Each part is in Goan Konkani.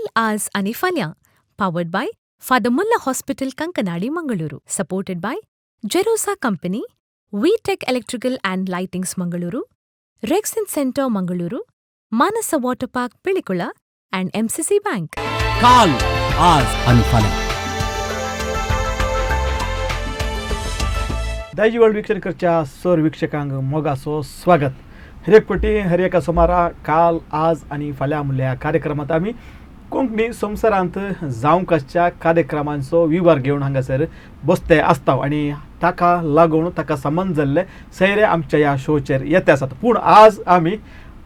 काल, आज आनी फाल्यां, powered by Father Muller Hospital, Kankanady, Mangaluru, supported by Jerosa Company, V Tech Electrical and Lightings, Mangaluru, Rexin Centre, Mangaluru, Manasa Water Park, Pilikula and MCC Bank. काल, आज आणि फाल्यां. दायजी वर्ल्ड वीक्षण करच्या सर वीक्षकांक मोगासो स्वागत. हरेक पटी हर एका सुमारा काल, आज आनी फाल्यां म्हणल्या कार्यक्रमांत आमी कोंकणी संवसारांत जावंक आसच्या कार्यक्रमांचो विवर घेवन हांगासर बसते आसता आनी ताका लागून ताका संबंद जाल्ले सैरे आमच्या ह्या शोचेर येते आसात. पूण आज आमी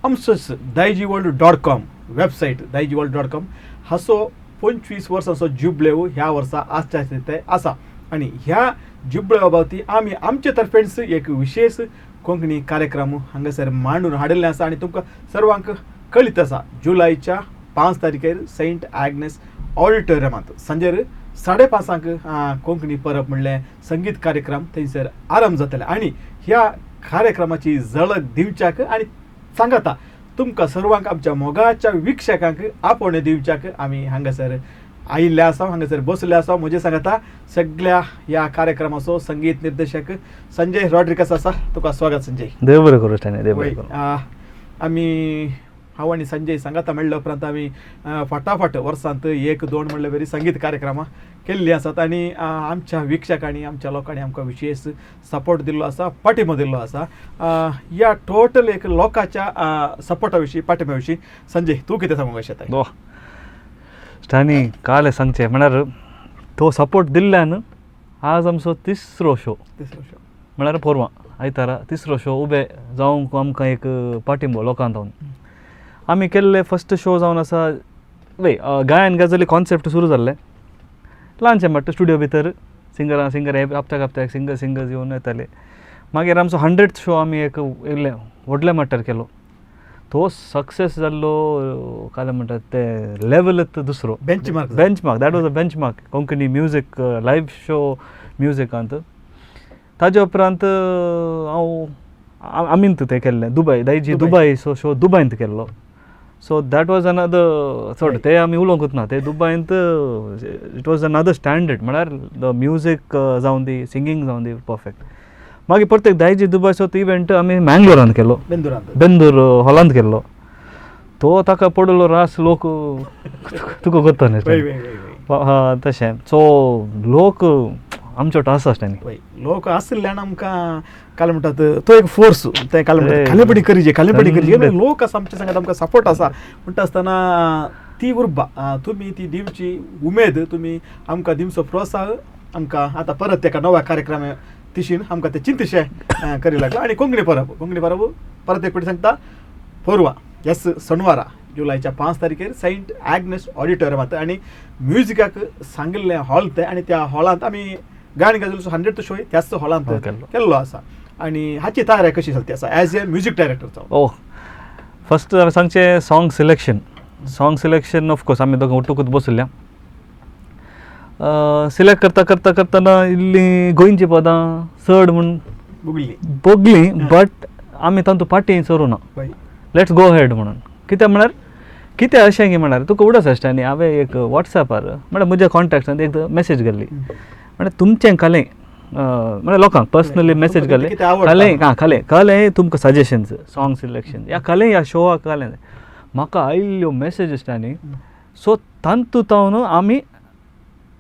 आमचोच Daijiworld.com website, Daijiworld.com हाचो 25 वर्सांचो जुबलेव ह्या वर्सा आसच्या ते आसा आनी ह्या जुबलेवा बाबतींत आमी आमचे तर्फेन एक विशेष कोंकणी कार्यक्रम हांगासर मांडून हाडिल्ले आसा. आनी तुमकां सर्वांक कळीत आसा, जुलयच्या 5 तारखेर सेंट आग्नेस ऑडिटोरियमांत सांजेर 5:30 कोंकणी परब म्हणलें संगीत कार्यक्रम थंयसर आरंभ जातले. आनी ह्या कार्यक्रमाची झळक दिवच्याक आनी सांगता तुमकां सर्वांक आमच्या मोगाच्या वीक्षकांक आपोवणें दिवच्याक आमी हांगासर आयिल्ले आसा, हांगासर बसले आसा. म्हजें सांगता सगळ्या ह्या कार्यक्रमाचो संगीत निर्देशक संजय रॉड्रिकस आसा. तुका स्वागत संजय. देव बरें करूं स्टॅनी, देव बरें करूं. आमी हांव आनी संजय सांगाता मेळ्ळे उपरांत आमी फाटाफाट वर्सांत 1-2 म्हणल्यार बरी संगीत कार्यक्रमां केल्लीं आसात आनी आमच्या वीक्षकांनी आमच्या लोकांनी आमकां विशेष सपोर्ट दिल्लो आसा, पाठिंबो दिल्लो आसा. ह्या टोटल एक लोकांच्या सपोर्टा विशीं, पाठिंब्या विशीं संजय तूं कितें सांगूंक शकता? स्टॅनी, काल सांगचें म्हळ्यार तो सपोर्ट दिल्ल्यान आज आमचो तिसरो शो, तिसरो शो म्हळ्यार पोरवां आयतारा तिसरो शो उबे जावंक आमकां एक पाठिंबो लोकां जावन आमी केल्ले फस्ट शो जावन आसा. वय गायन गजली कॉन्सेप्ट सुरू जाल्लें ल्हानशें म्हणटा स्टुडियो भितर सिंगरां सिंगर हप्त्याक हप्त्याक सिंगर सिंगर्स येवन येताले. मागीर आमचो 100th show आमी एक इल्लें व्हडल्या मट्टार केलो, तो सक्सेस जाल्लो. काय म्हणटात ते लेवलच दुसरो, benchmark, benchmark, that was a benchmark Konkani music live show म्युजिकांत. ताजे उपरांत हांव आमींत तें केल्लें दुबय, दायजी दुबय सो शो दुबयंत केल्लो. सो that was another, चड ते आमी उलोवंकूच ना, ते दुबयंत it was another standard, म्हळ्यार the music जावन दी, सिंगींग जावन दी, परफेक्ट. मागीर प्रत्येक दायजी दुबयचो तो इव्हेंट आमी मँगलोरांत केलो, बेंदूर हॉलांत केल्लो. तो ताका पडलो रास लोक तुका करता न्ही तशें. सो लोक आमचो आसा न्ही, लोक आशिल्ल्यान आमकां काल म्हणटात तो एक फोर्स, ते काल म्हणटात खालेपडी करीजे, खालेपडी करीजे, लोक आसा आमच्या सांगात, आमकां सपोर्ट आसा म्हणटा आसतना ती उर्बा तुमी ती दिवची उमेद, तुमी आमकां दिवचो प्रोत्साह आमकां आतां परत एका नव्या कार्यक्रम तिशीन आमकां ते चिंतशें करी लागला. आनी कोंकणी परब, कोंकणी परब परत एक फावटी सांगता, पोरवा येस शनवारा जुलयच्या 5 तारखेर सेंट आग्नेस ऑडिटोरियमांत आनी म्युजिकाक सांगिल्लें हॉल तें, आनी त्या हॉलांत आमी गाणी गजलचो 100th show त्याच हॉलांत केल्लो आसा. आनी हाची तयारी कशी चलती आसा एज ए म्युजीक डायरेक्टर? ओ फस्ट हांवें सांगचें song selection, song selection of course आमी दोगां उठुकूच बसल्या सिलेक्ट करता करता करतना इल्ली गोंयची पदां चड म्हूण बगली, बट आमी तांतू फाटीं सरूं ना, let's go head म्हणून. कित्याक म्हळ्यार कितें अशें की म्हळ्यार तुका उडस आसता. आनी हांवें एक वॉट्सॅपार म्हळ्यार म्हज्या कॉन्टेक्टान एक मॅसेज घाल्ली, म्हळ्यार तुमचें कलें म्हळ्यार लोकांक पर्सनली मॅसेज घाल्ली, कलें आं कलें कलें तुमकां सजेशन्स सॉंग सिलेक्शन ह्या कलें ह्या शोवाक कलें म्हाका आयिल्ल्यो मॅसेजीस आनी सो तांतू तावन आमी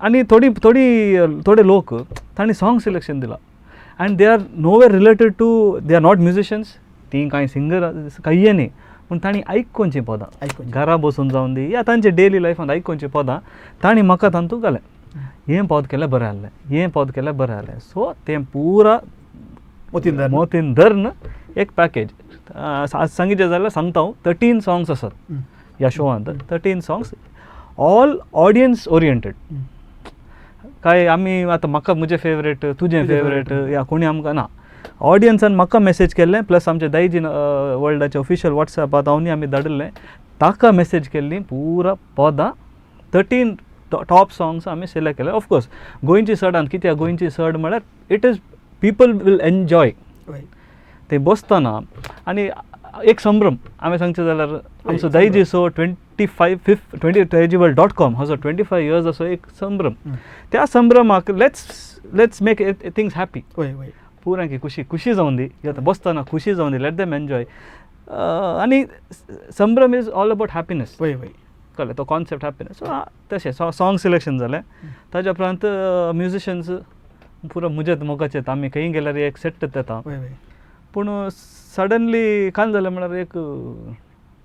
आनी थोडी थोडी थोडे लोक तांणी सॉंग सिलेक्शन दिलां and they are nowhere related to, they are not musicians, तीं कांय सिंगर कांय न्ही, पूण तांणी आयकोनचीं पदां घरा बसून जावन दी या तांचे डेली लायफांत आयकोनचीं पदां तांणी म्हाका तांतू घालें, हें पद केल्यार बरें आहलें, हें पद केल्यार बरें आहलें. सो तें पुरा मोतीन धरून एक पॅकेज सांगितलें जाल्यार सांगता हांव, 13 सॉंग्स आसात ह्या शोवांत, 13 सॉंग्स ऑल ऑडियन्स ओरिएंटेड. काय आमी आतां म्हाका म्हजें फेवरेट, तुजें फेवरेट या कोणी आमकां ना, ऑडियन्सान म्हाका मॅसेज केल्लें, प्लस आमचे दायजी वर्ल्डाचे ऑफिशियल वॉट्सॅपार तावनी आमी धाडिल्लें, ताका मॅसेज केल्ली पुरा पदां 13 टॉप सॉंग्स आमी सिलेक्ट केले. ऑफकोर्स गोंयची चडान कित्याक गोंयची चड म्हळ्यार it is people will enjoy ते बसतना. आनी एक संभ्रम हांवें सांगचें जाल्यार आमचो दायजीचो 25 daijiworld.com हाचो 25 इयर्स असो एक संभ्रम. त्या संभ्रमाक let's make things happy. पुरांकी खुशी खुशी जावन दी, बसतना खुशी जावन दी, लेट देम एन्जॉय. आनी संभ्रम is all about happiness. कळ्ळें, तो कॉन्सेप्ट हॅपीनेस. सो तशें सॉंग सिलेक्शन जालें. ताज्या उपरांत म्युजिशन्स पुरो म्हजेच मोगाचे, आमी खंय गेल्यार एक सेट येता. पूण सडनली काल जालें म्हळ्यार एक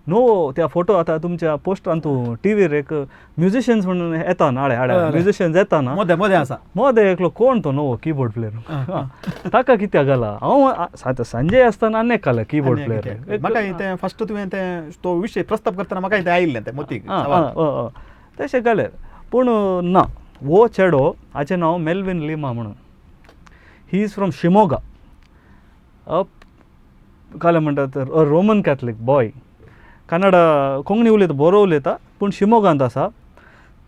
नो त्या फोटो आतां तुमच्या पोस्टरान तूं टिवीर एक म्युजिशन्स म्हणून येता ना, हाडे हाडे म्युजिशन्स येता ना, मोदे मोदे आसा मोदे एकलो कोण तो नवो किबोर्ड प्लेयर ताका कित्याक घाला. हांव आतां संजय आसतना आनी एक घाला किबोर्ड प्लेयर. म्हाका तें फर्स्ट तुवें तें तो विशय प्रस्ताप करतना म्हाका तें आयिल्लें तें मोतीक तशें घालें. पूण ना, हो चेडो हाचें नांव मेल्विन लिमा म्हणून, he is from Shimoga, कालें म्हणटात a Roman Catholic boy, Kannada Konkani उलयता, बरो उलयता, पूण शिमोगांत आसा.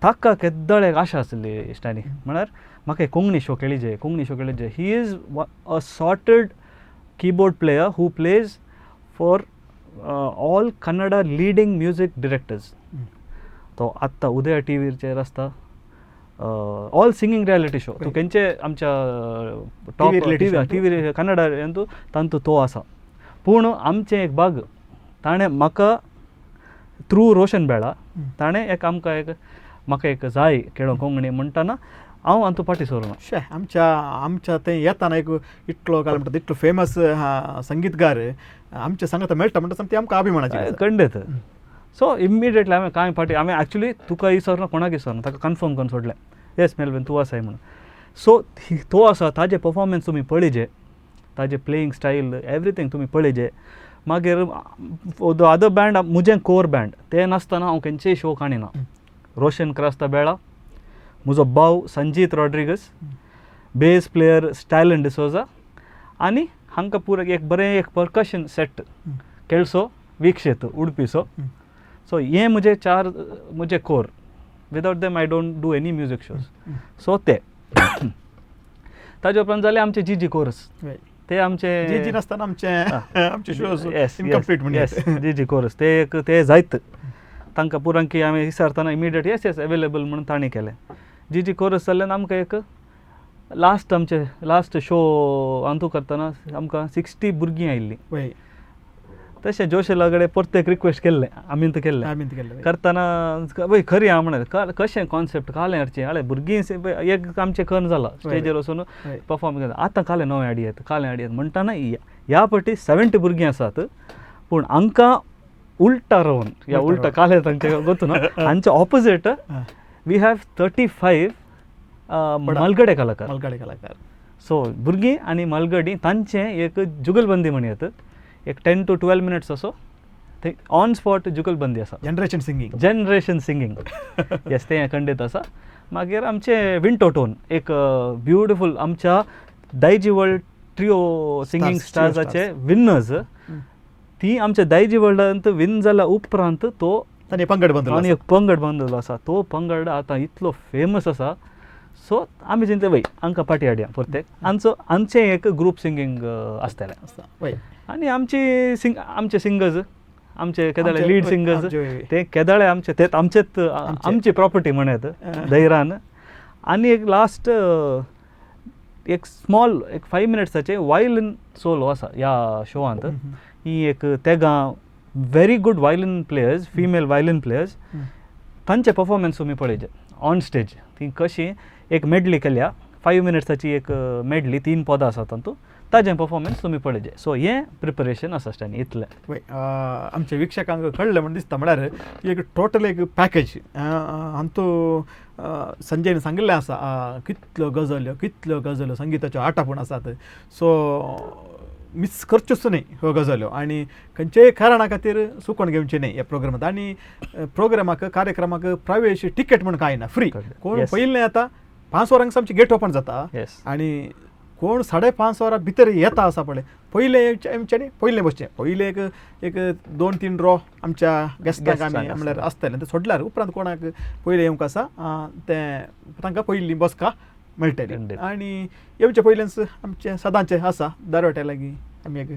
ताका केद्दाळ एक आशा आसली इश्टांनी, म्हळ्यार म्हाका कोंकणी शो खेळीजे, कोंकणी शो खेळीजे. He is a sorted keyboard player who plays for all Kannada leading music directors. तो आत्तां उदया टिवीचेर आसता, ऑल सिंगींग रियलिटी शो तूं खंयचे आमच्या टॉप टिवी कन्नडा तांतू तो आसा. पूण आमचें एक भाग ताणें म्हाका थ्रू रोशन बेळा ताणें एक आमकां एक म्हाका एक जाय खेळो कोंकणी म्हणटना हांव हातूंत फाटीं सरूना. शे आमच्या आमच्या थंय येताना एक इतलो काय म्हणटा इतलो फेमस संगीतकार आमच्या सांगता मेळटा म्हणटा सामकी आमकां अभिमानाची खंडीत. सो इमिडिएटली हांवें कांय फाटीं हांवें एक्चुली तुका विसरना, कोणाक विसरना, ताका कन्फर्म करून सोडलें, येस मेल्विन तूं आसाय म्हणून. सो तो आसा, ताजे परफॉर्मन्स तुमी पळयजे, ताजे प्लेइंग स्टायल एवरीथींग तुमी पळयजे. मागीर the other band म्हजें कोर बँड तें नासतना हांव खंयचेय शो काडिना. रोशन क्रास्ता बेळा, म्हजो भाव संजीत रॉड्रिगस, बेस प्लेयर स्टॅलन डिसोजा, आनी हांकां पुरो एक बरें एक परकशन सेट केळसो विक्षेत उडपीचो. सो हे म्हजे चार म्हजे core, without them I don't do any music shows. So ते ताजे उपरांत जाले आमचे जी जी कोरस, ते आमचे जी जी नासतना आमचे आमचे शोज इनकम्प्लीट म्हणजे जी जी कोरस ते एक ते जायत तांकां पुरांकी आमी विचारतना इमिडिएट येस येस अवेलेबल म्हणून तांणी केलें. जी जी कोरस जाल्ल्यान आमकां एक लास्ट आमचे लास्ट शो अंतू करतना आमकां 60 भुरगीं आयिल्लीं. तशें जोशेला कडेन परत एक रिक्वेस्ट केल्लें आमी केल्लें करतना वय खरी हांव म्हणलें कशें कॉन्सेप्ट कालें हाडचें हाडलें भुरगीं एक आमचें कन्न जालां स्टेजीर वचून परफॉर्म केलें, आतां कालें नवें हाडयेत कालें हाडयेत म्हणटना ह्या पटी 70 भुरगीं आसात, पूण हांकां उल्टा रावन ह्या उल्टा कालें तांचें गोतू ना, हांचे ऑपोजीट we have 35 मालगडे कलाकार. मालगडे कलाकार. सो भुरगीं आनी मालगडी तांचें एक जुगलबंदी म्हणयत, एक 10 to 12 minutes असो थंय ऑन स्पॉट जुगलबंदी आसा. जनरेशन सिंगींग, जनरेशन सिंगींग येस तें खंडीत आसा. मागीर आमचें विंटो टोन एक ब्युटिफूल आमच्या दायजी वर्ल्ड ट्रिओ सिंगींग स्टार्साचे विनर्स, ती आमच्या दायजी वर्ल्डांत विन जाल्या उपरांत तो पंगड बांदलो, आनी एक पंगड बांदलो आसा. तो पंगड आतां इतलो फेमस आसा. सो आमी चिंतले वय हांकां पाटी हाडया परतेक, आमचो आमचें एक ग्रूप सिंगींग आसतलें. आनी आमची आमचे सिंगर्स, आमचे केदाळे लीड सिंगर्स ते केदाळे आमचे ते आमचेच आमची प्रॉपर्टी म्हणत धैरान. आनी एक लास्ट एक स्मॉल एक 5 मिनट्साचे वायलिन सोलो आसा ह्या शोवांत. ही एक तेगां very good violin players, female violin players, तांचे परफॉर्मन्स तुमी पळयचे ऑन स्टेज. ती कशी एक मेडली केल्या, 5 मिनट्साची एक मेडली, 3 पदां आसा तातूंत, ताजें परफॉर्मन्स तुमी पळयचे. सो हें प्रिपरेशन आसा स्टॅनी इतलें. वय आमच्या वीक्षकांक कळ्ळें म्हण दिसता, म्हळ्यार एक टोटल एक पॅकेज हातूंत संजयन सांगिल्लें आसा, कितल्यो गजल्यो कितल्यो गजल्यो संगिताच्यो आटापूण आसात. सो मिस करच्योच न्हय ह्यो गजाल्यो आनी खंयचेय कारणा खातीर चुकोवन घेवचें न्हय ह्या प्रोग्रामांत. आनी प्रोग्रामाक कार्यक्रमाक प्रवेश टिकेट म्हण कांय ना, फ्री. कोण पयलीं येता 5 वरांक आमची गेट ओपन जाता आनी कोण 5:30 वरां भितर येता आसा पळय, पयलें येवचें पयलें बसचें, पयलें एक एक 2-3 रो आमच्या गेस्टांक आमी म्हणल्यार आसतलें तें सोडल्यार उपरांत कोणाक पयलें येवंक आसा तें तांकां पयलीं बसका मेळटली. आनी येवचे पयलेंच आमचें सदांचें आसा, दारवट्या लागीं आमी एक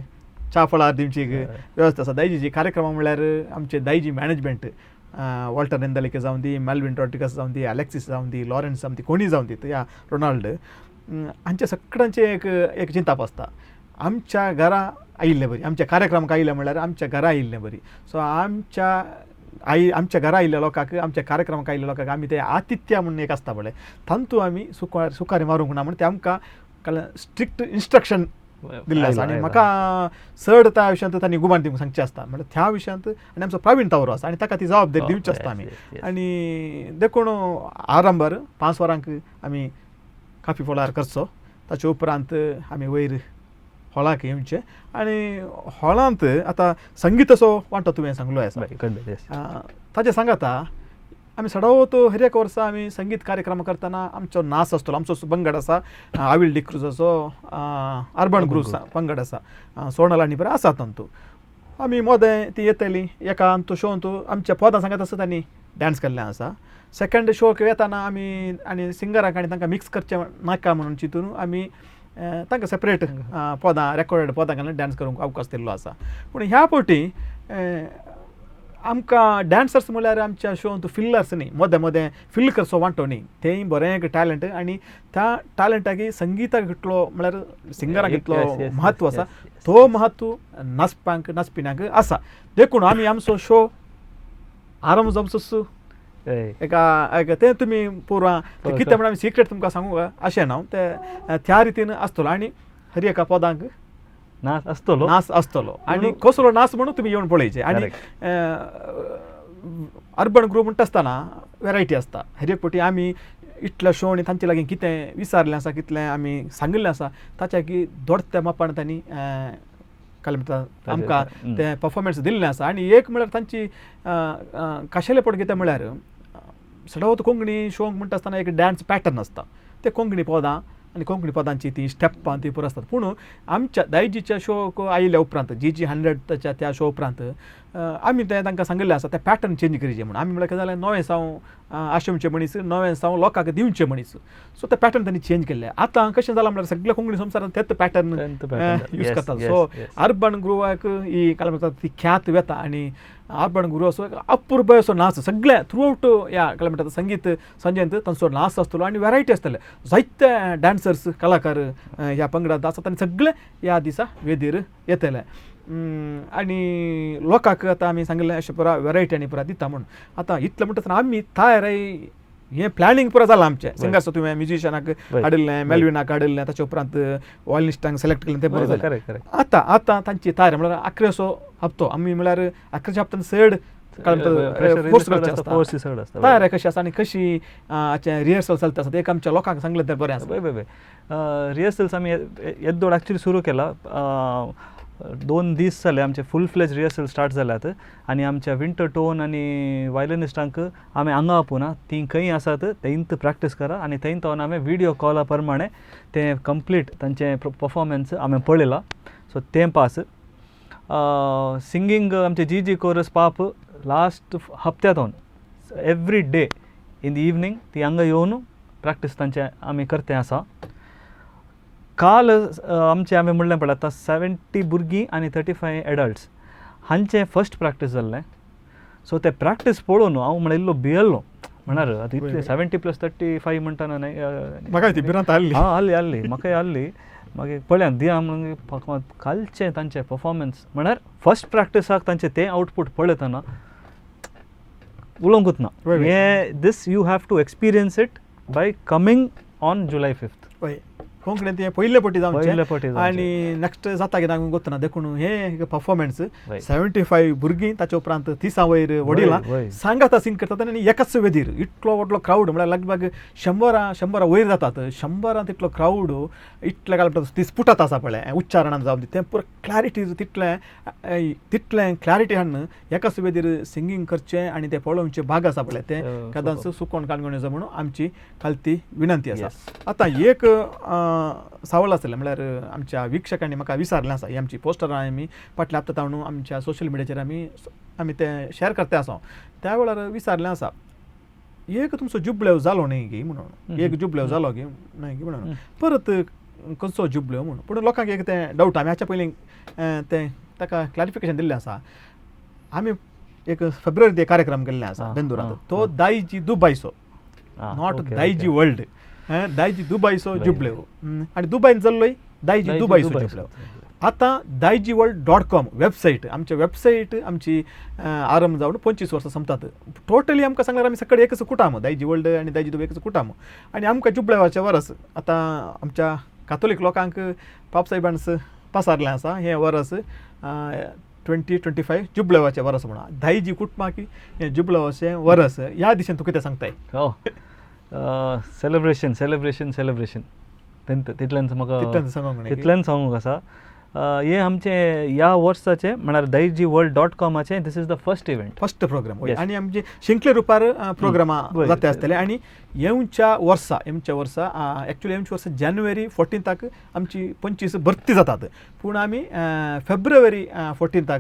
च्या फळार दिवची एक वेवस्था आसा. दायजीची कार्यक्रमां म्हणल्यार आमचे दायजी मॅनेजमेंट, वॉल्टर नेंदलिके जावं दी, मेल्विन रॉड्रिगस जावं दी, अलेक्सिस जावं दी, लॉरेन्स जावं दी, कोणी जावं दी, या रोनाल्ड, हांचे सगळ्यांचें एक एक चिंताप आसता आमच्या घरा आयिल्ले बरी, आमच्या कार्यक्रमाक आयिल्ले म्हणल्यार आमच्या घरा आयिल्ले बरी. सो आमच्या आई आमच्या घरा आयिल्ल्या लोकांक, आमच्या कार्यक्रमाक आयिल्ल्या लोकांक आमी ते आतिथ्य म्हणून एक आसता पळय, तांतू आमी सुकारी मारूंक ना म्हण ते आमकां स्ट्रिक्ट इन्स्ट्रक्शन दिल्लें आसा. आनी म्हाका चड त्या विशयांत तांणी गुमान दिवंक सांगचें आसता, म्हणल्यार त्या विशयांत आनी आमचो प्रवीण तावरो आसा आनी ताका ती जबाबदारी दिवची आसता आमी. आनी देखून आरंभार 5 वरांक आमी काफी फळार करचो, ताचे उपरांत आमी वयर हॉलाक येवचें आनी हॉलांत आतां संगीताचो वांटो तुवें सांगलो आसा, ताचें सांगाता आमी सडावत हर एक वर्सा आमी संगीत कार्यक्रम करतना आमचो नाच आसतलो, आमचो पंगड आसा, आविल डिक्रुजाचो अर्बन ग्रुप पंगड आसा, सोनल आनी बरें आसा तांतू आमी मोदें ती येतली एका आमचो शोंत आमच्या पदां सांगत आसता तांणी डांस केल्लें आसा. सेकंड शोक येताना आमी आनी सिंगरांक आनी तांकां मिक्स करचें नाका म्हणून चिंतून आमी तांकां सेपरेट पदां रेकॉर्डेड पदां घालून डांस करूंक अवकाश दिल्लो आसा. पूण ह्या फावटी आमकां डांसर्स म्हणल्यार आमच्या शोंत फिल्लर्स न्ही, मदें मदें फिल करचो वांटो न्ही, तेंय बरें एक टॅलंट आनी त्या टॅलंटाक संगीताक कितलो म्हणल्यार सिंगराक कितलो म्हत्व आसा तो म्हत्व नाचपांक नाचपिण्यांक आसा. देखून आमी आमचो शो आरंभ जावचो एका एक तें तुमी पुरा कितें म्हणून आमी सिक्रेट तुमकां सांगू अशें ना, ते त्या रितीन आसतलो आनी हर एका पदांक नाच आसतलो, नाच आसतलो आनी कसलो नाच म्हणून तुमी येवन पळयचे. आनी अर्बन ग्रुप म्हणटा आसतना वेरायटी आसता, हर एक फावटी आमी इतल्या शो आनी तांचे लागीं कितें विचारलें आसा, कितलें आमी सांगिल्लें आसा ताच्या की दोडत्या मापान तांणी काल म्हणटा आमकां तें परफॉर्मन्स दिल्लें आसा. आनी एक म्हळ्यार तांची खाशेलेपण कितें म्हळ्यार सडावत कोंकणी शोंक म्हणटा आसतना एक डांस पॅटर्न आसता, ते कोंकणी पदां आनी कोंकणी पदांची ती स्टेपां ती पुरो आसतात. पूण आमच्या दायजीच्या शोक आयिल्ल्या उपरांत जी 100 त्या शो उपरांत आमी तें तांकां सांगिल्लें आसा तें पॅटर्न चेंज करचें म्हणून. आमी म्हळ्यार कितें जालें, नवें साव आशेवचें मनीस, नवें साव लोकांक दिवचें मनीस, सो तें पॅटर्न तांणी चेंज केल्लें. आतां कशें जालां म्हळ्यार सगळ्या कोंकणी संवसारांत तेच पॅटर्न यूज करतात. सो अर्बन ग्रुवाक ही काय म्हणटात ती ख्यात वेता आनी अर्बन गुरू असो अपूर्व असो नाच सगळे थ्रू आवट ह्या काय म्हणटात संगीत संजयंत तांचो नाच आसतलो आनी वेरायटी आसतले, जायते डांसर्स कलाकार ह्या पंगडांत आसात आनी सगळे ह्या दिसा वेदीर येतले. आनी लोकांक आतां आमी सांगिल्लें अशें पुरा वेरायटी आनी पुरा दिता म्हूण. आतां इतलें म्हणटा आसतना आमी तयार हें प्लॅनिंग पुरा जालां आमचें. सिंगर्स तुवें म्युजिशनाक हाडिल्लें, मेल्विनाक हाडिल्लें, ताचे उपरांत वॉयलिनिस्टांक सिलेक्ट केलें, तें बरें जालें. आतां आतां तांची तयारी म्हळ्यार अकरासो हप्तो आमी म्हळ्यार अकराच्या हप्त्यान चड फोर्स करचें आसता, तयारी कशी आसा आनी कशी रिहर्सल चलता आसा एक आमच्या लोकांक सांगलें तर बरें आसा. बय बय रिहर्सल्स आमी येद्दोड एक्चुअली सुरू केला, 2 दीस जाले आमचे फूल फ्लेज रिहर्सल स्टार्ट जाल्यात आनी आमच्या विंटर टोन आनी वायलिनिस्टांक आमी हांगा आपोवना, तीं खंय आसात थंयत प्रॅक्टीस करा आनी थंय तावन आमी विडियो कॉला प्रमाणे तें कंप्लीट तांचें परफॉर्मन्स आमी पळयलां. सो तें पास सिंगींग आमचे जी जी कोरस पाप last हप्त्या तावन every day in the evening ती हांगा येवन प्रॅक्टीस तांचें आमी करते आसा. काल आमचें हांवें म्हणलें पळय आतां 70 भुरगीं आनी 35 एडल्ट्स हांचें फर्स्ट प्रॅक्टीस जाल्लें. सो तें प्रॅक्टीस पळोवन हांव म्हणल्यार इल्लो भियेल्लो, म्हळ्यार आतां इतलें 70 + 35 म्हणटना न्हय म्हाका ती भिरांत आहली, हां आहली आहली म्हाकाय आहली. मागीर पळया दिया म्हणून कालचें तांचें परफॉर्मन्स म्हळ्यार फर्स्ट प्रॅक्टिसाक तांचें तें आवटपूट पळयतना उलोवंकूच ना. हें this you have to experience it by coming on July 5. हय, कोंकणींत हें पयले पटी जावचें आनी नेक्स्ट जाता कितें गोतना. देखून हें परफॉर्मन्स 75 भुरगीं ताचे उपरांत 30 वयर वडिलां सांगाता सिंग करतात आनी एकाच वेदीर इतलो व्हडलो क्रावड म्हळ्यार लगभग 100 वयर जातात, 100 इतलो क्रावड इतले काल ती स्फुटत आसा पळय उच्चारणान जावं तें पुरो क्लॅरिटी तितलें तितलें क्लॅरिटी हाडून एकाच वेदीर सिंगींग करचें आनी तें पळोवचें भाग आसा पळय तें केदांच सुकोवन काडून म्हणून आमची खालती विनंती आसा. आतां एक सावळ आसलें म्हळ्यार आमच्या वीक्षकांनी म्हाका विचारलें आसा, ही आमची पोस्टरां आमी फाटल्या हप्त्या ताणू आमच्या सोशल मिडियाचेर आमी आमी तें शेअर करते आसा, त्या वेळार विचारलें आसा एक तुमचो जुबलेव जालो न्ही गी म्हणून, एक जुबलेव जालो गी न्हय गी म्हणून, परत खंयचो जुबलेव म्हणून. पूण लोकांक एक तें डावट, आमी हाच्या पयलीं तें ताका क्लॅरिफिकेशन दिल्लें आसा. आमी एक फेब्रुवारी ते कार्यक्रम केल्ले आसा बेंदुरांत, तो दायजी दुबायचो, not Daiji world, दायजी दुबायचो जुबलेव आनी दुबायन जाल्लोय दायजी दुबायचो जुबलेव. आतां daijiworld.com website, आमच्या वेबसायट आमची आरंभ जावन 25 वर्सां सोंपतात. टोटली आमकां सांगल्यार आमी सकाळी एकच कुटाम, दायजी वर्ल्ड आनी दायजी दुबाय एकच कुटाम. आनी आमकां जुबलेवाचें वरस आतां आमच्या कातोलीक लोकांक पापसाहेबान पासारलें आसा हें वरस 2025 जुबलेवाचें वरस म्हणून दायजी कुटुंबाक हें जुबलेवाचें वरस. ह्या दिशेन तूं कितें सांगताय? हो, सेलिब्रेशन सेलिब्रेशन सेलिब्रेशन तितल्यान म्हाका तितल्यान सांगूंक आसा. हे आमचे ह्या वर्साचे म्हळ्यार daijiworld.comाचे this is the first event, first program. आनी आमचे शिंकले रुपार प्रोग्रामा जाता आसतले. आनी येवच्या वर्सा एक्चुअली येवच्या वर्सा जानेवारी 14 आमची 25 भरती जातात, पूण आमी फेब्रुवारी 14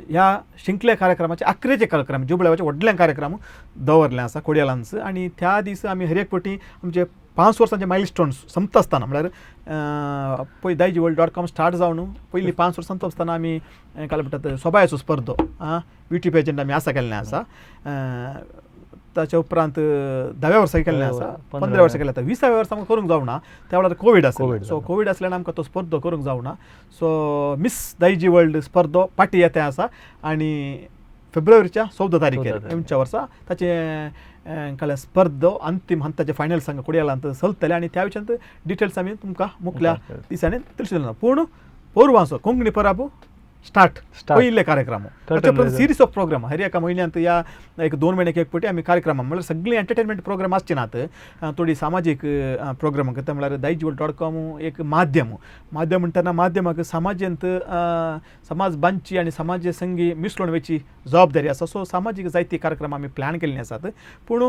ह्या शिंकले कार्यक्रमाचे आखरेचे कार्यक्रम जुबळेवाचे व्हडले कार्यक्रम दवरले आसा कोडियालांच. आनी त्या दीस आमी हर एक पटी आमचे 5 वर्सांचे मायलस्टोन्स सोंपता आसतना म्हळ्यार पळय daijiworld.com start जावन पयलीं 5 वर्सां सोंपता आसतना आमी काय म्हणटात सोबायचो स्पर्धो ब्युटी पेजंट आमी आसा केल्लें आसा. ताच्या उपरांत 10व्या वर्सा केल्लें आसा, 15 वर्सां केलें आसा, 20व्या वर्सा आमकां करूंक जावना, त्या वेळार कोवीड आसलो. सो कोवीड आसल्यान आमकां तो स्पर्धो करूंक जावना. सो मिस दायजी वर्ल्ड स्पर्धो पाटी येता आसा आनी फेब्रुवारीच्या 14 तारखेर येवच्या वर्सा ताचें काल स्पर्धो अंतीम हंताचे फायनल सांग कोडियालांत चलतले. आनी त्या विशयांत डिटेल्स आमी तुमकां मुखल्या दिसांनी दिसले. पूण पोरवांचो कोंकणी परब स्टार्ट पयले कार्यक्रम, सिरीज ऑफ प्रोग्राम हर एका म्हयन्यांत या एक 2 म्हयन्याक एक पटी आमी कार्यक्रम म्हळ्यार सगळीं एंटरटेनमेंट प्रोग्राम आसचे नात, थोडी सामाजीक प्रोग्राम करता. म्हळ्यार daijiworld.com एक माध्यम, माध्यम म्हणटना माध्यमाक समाजांत समाज बांदची आनी समाज संगी मिसळून वयची जबाबदारी आसा. सो सामाजीक जायते कार्यक्रम आमी प्लॅन केल्ले आसात. पूण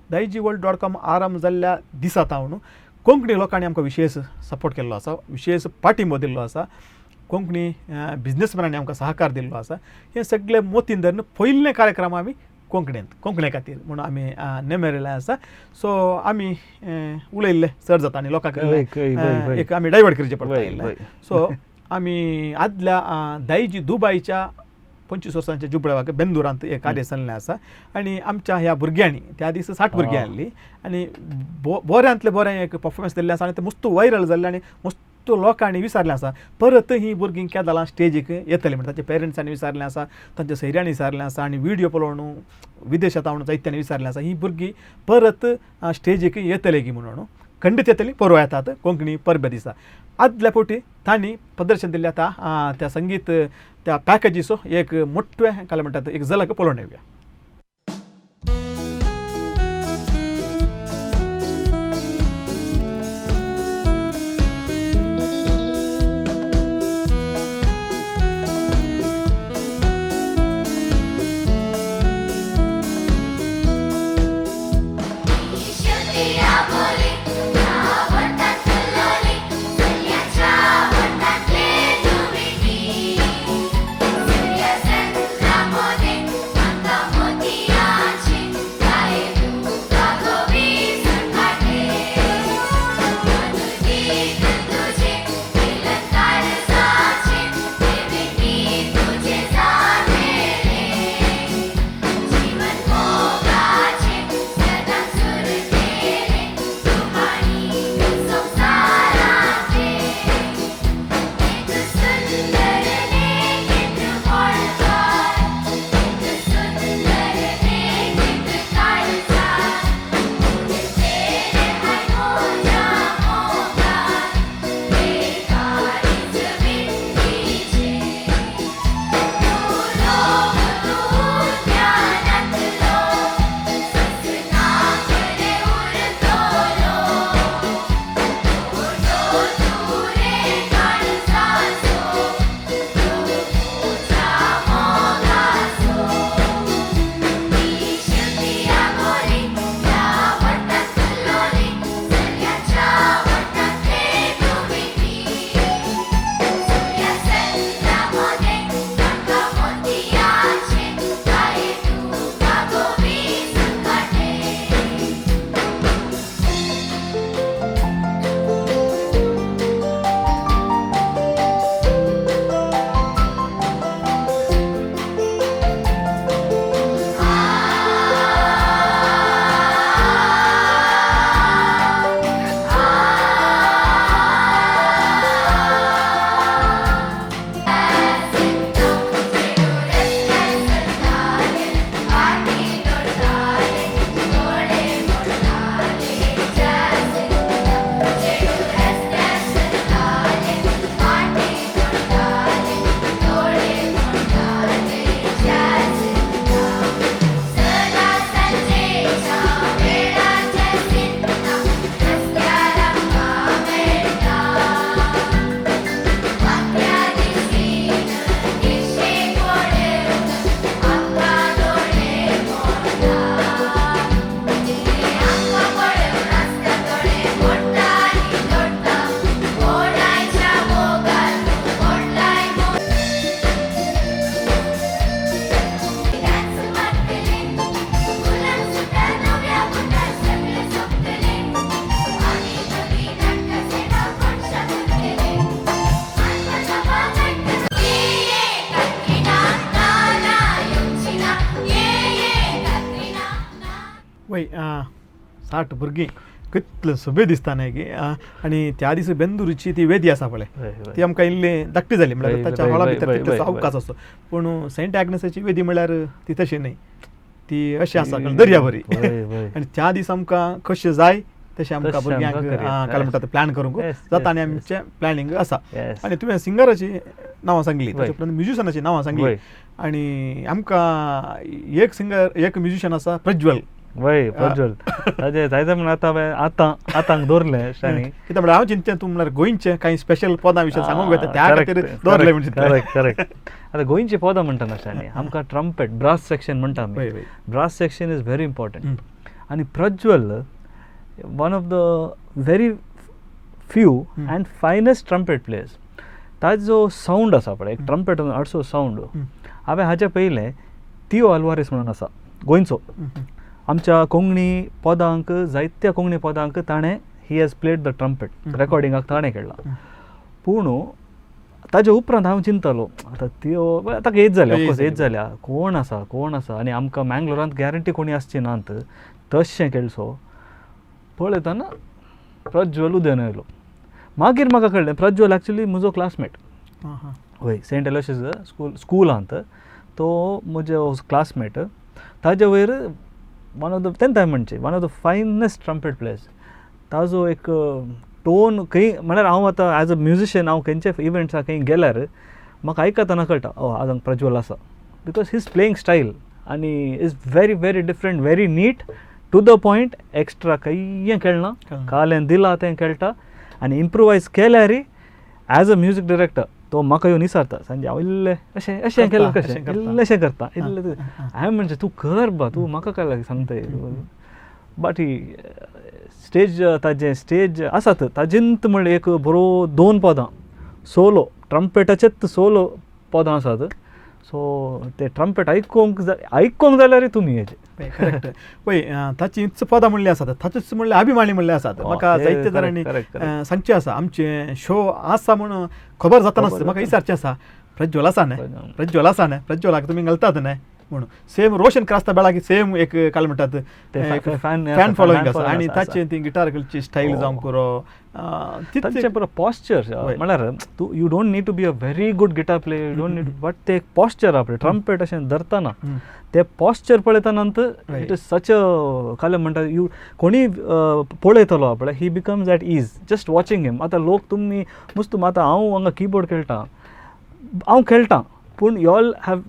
daijiworld.com आरंभ जाल्ल्या दिसा तावन कोंकणी लोकांनी आमकां विशेश सपोर्ट केल्लो आसा, विशेश पाठिंबो दिल्लो आसा, कोंकणी बिजनेसमॅनांनी आमकां सहकार दिल्लो आसा. हे सगळे मोतीन धरून पयले कार्यक्रम आमी कोंकणींत कोंकणी खातीर म्हणून आमी नेमेरिल्ले आसा. सो आमी उलयल्ले चड जाता आनी लोकांक एक आमी डायवर्ट करचें पडटा. सो आमी आदल्या दायजी दुबायच्या 25 वर्सांच्या जुबळेवाक बेंदुरांत एक कार्य चल्लें आसा. आनी आमच्या ह्या भुरग्यांनी त्या दीस 60 भुरगीं आसलीं आनी बऱ्यांतलें बरें एक परफॉर्मन्स दिल्लें आसा आनी तें मस्त व्हायरल जाल्लें आनी मस्त लोकांनी विचारलें आसा. परत ही भुरगीं केदां स्टेजीक येतली म्हणटा ताच्या पेरंट्सांनी विचारलें आसा, तांच्या सैऱ्यांनी विचारलें आसा आनी व्हिडियो पळोवन विदेशांत हांव जायत्यांनी विचारलें आसा ही भुरगीं परत स्टेजीक येतली की म्हणून. खंडीत येतली परवा येतात कोंकणी परबे दिसा. आदल्या फावटी तांणी प्रदर्शन दिल्लें आतां त्या संगीत त्या पॅकेजीचो एक मोठें काय म्हणटात एक झलक पळोवन येवया. Santa वय 60 भुरगीं कितले सोबे दिसता न्हय की. आनी त्या दीस बेंदूरची ती वेदी आसा पळय ती आमकां इल्ली धाकटी जाली, म्हळ्यार ताच्या हॉला भितर तितलो अवकाश आसतो. पूण सेंट एग्नेसाची वेदी म्हळ्यार ती तशी न्हय, ती अशी आसा दर्या बरी. आनी त्या दीस आमकां कशें जाय तशें आमकां भुरग्यांक काय म्हणटा प्लॅन करूंक जाता आनी आमचें प्लॅनिंग आसा. आनी तुवें सिंगराची नांवां सांगली, ताच्या उपरांत म्युजिशनाची नांवां सांगली. आनी आमकां एक सिंगर एक म्युजिशन आसा प्रज्वल. वय प्रज्वल ताजें जायते म्हण आतां आतां आतां दवरलें शाणी. कितें म्हळ्यार हांव चिंतचें तूं म्हळ्यार गोंयचें कांय स्पेशल पदां विशय सांगूंक वता त्या खातीर दवरलें म्हण चिंतलें. Correct correct. आतां गोंयचीं पदां म्हणटा शाणी आमकां ट्रम्पेट ब्रास सेक्शन म्हणटा आमी. Brass section is very important. आनी Prajwal one of the very few and finest trumpet players. ताजो सावंड आसा पळय, एक ट्रम्पेट आडसो सावंड. हांवें हाचे पयलें तियो अल्वारीस म्हणून आसा गोंयचो, आमच्या कोंकणी पदांक जायत्या कोंकणी पदांक ताणें he has played the trumpet, रेकॉर्डिंगाक ताणें केला. पूण ताजे उपरांत हांव चिंततालो आतां त्यो ताका एज जाल्या, ऑफकोर्स एज जाल्या, कोण आसा कोण आसा आनी आमकां मँगलोरांत गॅरंटी कोणी आसची नात तशें केळसो पळयतना प्रज्वल उदेवन आयलो. मागीर म्हाका कळ्ळें प्रज्वल एक्चुली म्हजो क्लासमेट. वय सेंट एलोशियस स्कुलांत तो म्हजो क्लासमेट. ताजे वयर वन ऑफ the तेन्ना म्हणचे one of the finest trumpet players. ताजो एक टोन खंय म्हळ्यार हांव आतां एज अ म्युजिशियन हांव खंयच्या इव्हेंट्साक खंय गेल्यार म्हाका आयकतना कळटा ओ आज हांगा प्रज्वल आसा, because his playing style आनी is very very different, very neat, to the point. Extra खंय खेळना, काल्यान दिला तें खेळटा. आनी इम्प्रोवायज केल्यार एज अ म्युजीक डिरेक्टर तो म्हाका येवन विचारता संजय हांव इल्लें अशें अशें केलें कशें इल्लें करता इल्लें. हांवें म्हणचें तूं कर बा, तूं म्हाका काय सांगताय. बट he stage ताजें स्टेज आसात ताजेंत म्हणल्यार एक बरो 2 पदां सोलो ट्रम्पेटाचेच सोलो पदां आसात. सो ते ट्रम्पेट आयकोंक आयकोंक जाल्यार तुमी हेजे करेक्ट. पळय ताचींच पदां म्हणलीं आसात, ताचीच म्हणल्यार अभिमानी म्हणले आसात. म्हाका जायते जाणांनी सांगचें आसा आमचें शो आसा म्हूण खबर जाता नासता म्हाका विचारचें आसा प्रज्वल आसा न्हय, प्रज्वल आसा न्हय, प्रज्वलाक तुमी घालतात न्हय म्हणून. सेम रोशन क्रास्ता बेळाक सेम एक काल म्हणटात फॅन फॉलोइंग आसा. आनी ताचें ती गिटार खेळची स्टायल जावंक पुरो तांचें पुरो पॉस्चर म्हळ्यार तूं you don't need to be a very good guitar player, you don't need, but ते एक पॉस्चर आपलें ट्रम्पेट अशें धरतना ते पॉस्चर पळयतना it is such a काल म्हणटा you कोणी पळयतलो आपले he becomes at ease just watching him. आतां लोक तुमी मुस्तूम आतां हांव हांगा किबोर्ड खेळटा, हांव खेळटा पूण you all have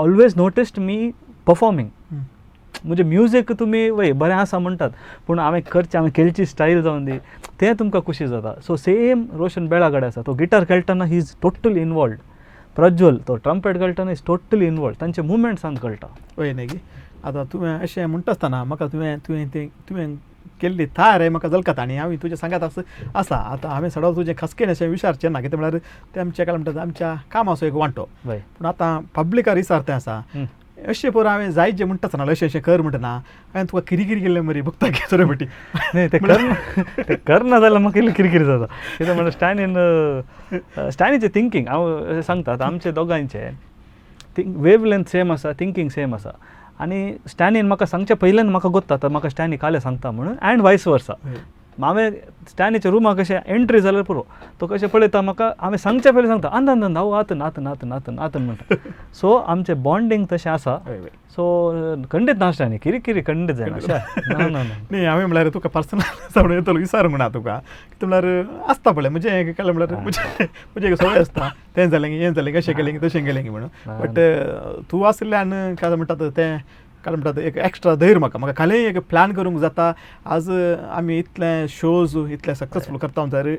always noticed me performing. म्हणजे म्युजीक तुमी वय बरें आसा म्हणटात पूण हांवें करचें हांवें खेळची स्टायल जावन दी तें तुमकां खुशी जाता. सो सेम रोशन बेळा कडेन आसा, तो गिटार खेळटना he is totally involved. Prajwal तो ट्रम्पेट खेळटना is totally involved, तांचे मुवमेंट्सान कळटा. वय न्ही की आतां तुवें अशें म्हणटा आसतना म्हाका तुवें तुवें तें तुवें केल्ली तयार म्हाका जलकता आनी हांवें तुज्या सांगात आसा. आतां हांवें सडो तुजें खासकेन अशें विचारचें ना, कितें म्हळ्यार तें आमचें काय म्हणटात आमच्या कामाचो एक वांटो. पूण आतां पब्लिकार विचारतें आसा अशें पोर हांवें जाय जें म्हणटा आसतना अशें अशें कर म्हणटा ना हांवें तुका किरकिरी केल्लें मरे भुकता की बटी न्ही तें तें करना जाल्यार म्हाका इल्लें किरकिरी जाता. कितें म्हणल्यार स्टॅनीन स्टॅनीचें थिंकींग हांव अशें सांगता आतां आमचे दोगांयचें वेव लेंथ सेम आसा, थिंकींग सेम आसा. आनी स्टॅनीन म्हाका सांगच्या पयल्यान म्हाका गोत्ता आतां म्हाका स्टॅनी कालें सांगता म्हणून अँड वायस वर्सा. हांवें स्टॅनीच्या रुमाक कशें एंट्री जाल्यार पुरो तो कशें पळयता म्हाका हांवें सांगच्या पयलीं सांगता आंद आंद हांव आतन आतन आतन आतन आतन म्हणटा. सो आमचें बॉन्डींग तशें आसा. सो खंडीत ना स्टॅनी किरी खंडीत जायना ना ना न्ही. हांवें म्हणल्यार तुका पर्सनल सांगून येतलो विचारूंक ना तुका कितें म्हणल्यार आसता पळय म्हजें केलें म्हणल्यार म्हजें एक सवय आसता तें जालें हें जालें अशें केलें तशें केलें म्हणून. बट तूं आशिल्ल्यान काय म्हणटात तें काय म्हणटात एक एक्स्ट्रा धैर्य म्हाका म्हाका खाली एक प्लॅन करूंक जाता. आज आमी इतले शोज इतले सक्सेसफूल करता जाल्यार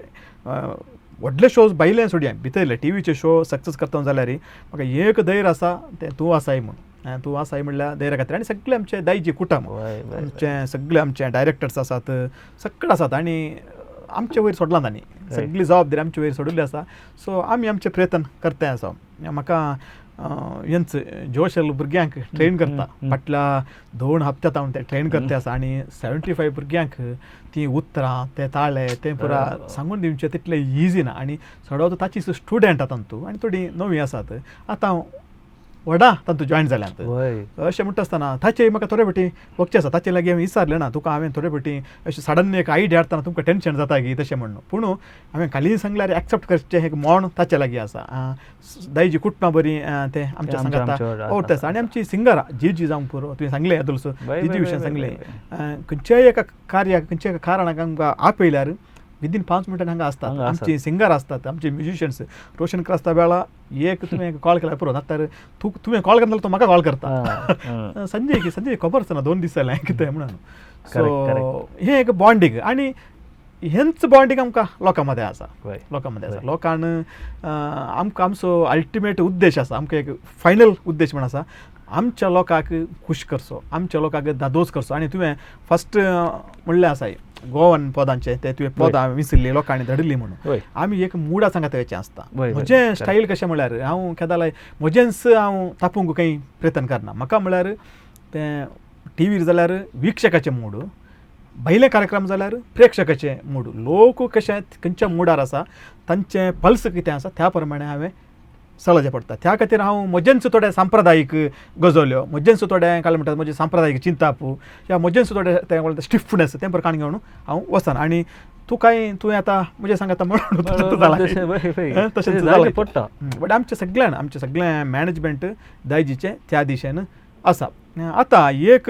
व्हडले शोज भायले सोडया भितरले टिवीचे शो सक्सेस करता जाल्यार म्हाका एक धैर्य आसा तें तूं आसाय म्हूण. तूं आसाय म्हणल्यार धैर्या खातीर. आनी सगळे आमचे दायजी कुटुंब आमचे सगळे आमचे डायरेक्टर्स आसात सगळे आसात आनी आमचे वयर सोडलां तांणी सगळी जबाबदारी आमचे वयर सोडिल्ली आसा. सो आमी आमचे प्रयत्न करते आसा. म्हाका हेंच जोशल भुरग्यांक ट्रेन करता फाटल्या 2 हप्त्यांत हांव ते ट्रेन करते आसा. आनी 75 भुरग्यांक तीं उतरां ते ताळे तें पुरा सांगून दिवचें तितलें इजी ना. आनी चडवतो ताची स्टुडंट आतां तूं आनी थोडीं नवीं आसात. आतां व्हडा तातूंत जॉयन जाल्यात. अशें म्हणटा आसतना ताचें म्हाका थोडे फावटी वखचें आसा, ताचे लागीं हांवें विचारलें ना तुका हांवें थोडे फावटी अशें सडन एक आयडिया हाडटना तुमकां टेंशन जाता की तशें म्हणून, पूण हांवें खाली सांगल्यार एक्सेप्ट करचें एक मोण ताचे लागीं आसा. दायजी कुटुंबां बरी तें आमच्या सांगाता ओडटा आसा. आनी आमची सिंगरां जी जावंक पुरो तुवें सांगलें अदुलसो जी विशयान सांगलें, खंयच्याय एका कार्याक खंयच्याय एका कारणाक आमकां आपयल्यार विदीन 5 मिनटां हांगा आसतात आमची सिंगर आसतात, आमचे म्युजिशियन्स. रोशन क्रास्ता वेळा एक तुवें कॉल केल्यार पुरो, नातर तूं तुवें कॉल करता तो म्हाका कॉल करता, संजय की संजय खबर आसना 2 दीस जाले कितें म्हणून. सो हें एक बॉन्डींग, आनी हेंच बॉन्डींग आमकां लोकां मदें आसा, लोकां मदें आसा. लोकांक आमकां आमचो अल्टिमेट उद्देश आसा, आमकां एक फायनल उद्देश म्हण आसा, आमच्या लोकांक खूश करचो, आमच्या लोकांक धादोस करचो. आनी तुवें फस्ट म्हणलें आसा गोवन पदांचे ते तुवें पदां विसरली लोकांनी धाडिल्ली म्हणून, आमी एक मुडा सांगता वयचें आसता. म्हजें स्टायल कशें म्हळ्यार हांव केदालाय म्हजेंच हांव तापूंक काही प्रयत्न करना. म्हाका म्हळ्यार तें टीव्हीर जाल्यार वीक्षकाचें मूड, भायले कार्यक्रम जाल्यार प्रेक्षकाचें मूड, लोक कशें खंयच्या मुडार आसा तांचें पल्स कितें आसा त्या प्रमाणे हांवें चलचें पडटा. त्या खातीर हांव म्हजेंच थोडे सांप्रदायीक गजोल्यो, म्हजेंच थोडे काय म्हणटात म्हजें सांप्रदायीक चिंताप या म्हजेंच थोडे तें म्हणटा स्टिफनेस तें प्रकार घेवन हांव वचना. आनी तूं कांय तुवें आतां म्हजें सांगता म्हणून जालां तशेंच जालें पडटा, बट आमचें सगळ्यान आमचें सगळें मॅनेजमेंट दायजीचें त्या दिशेन आसा. आतां एक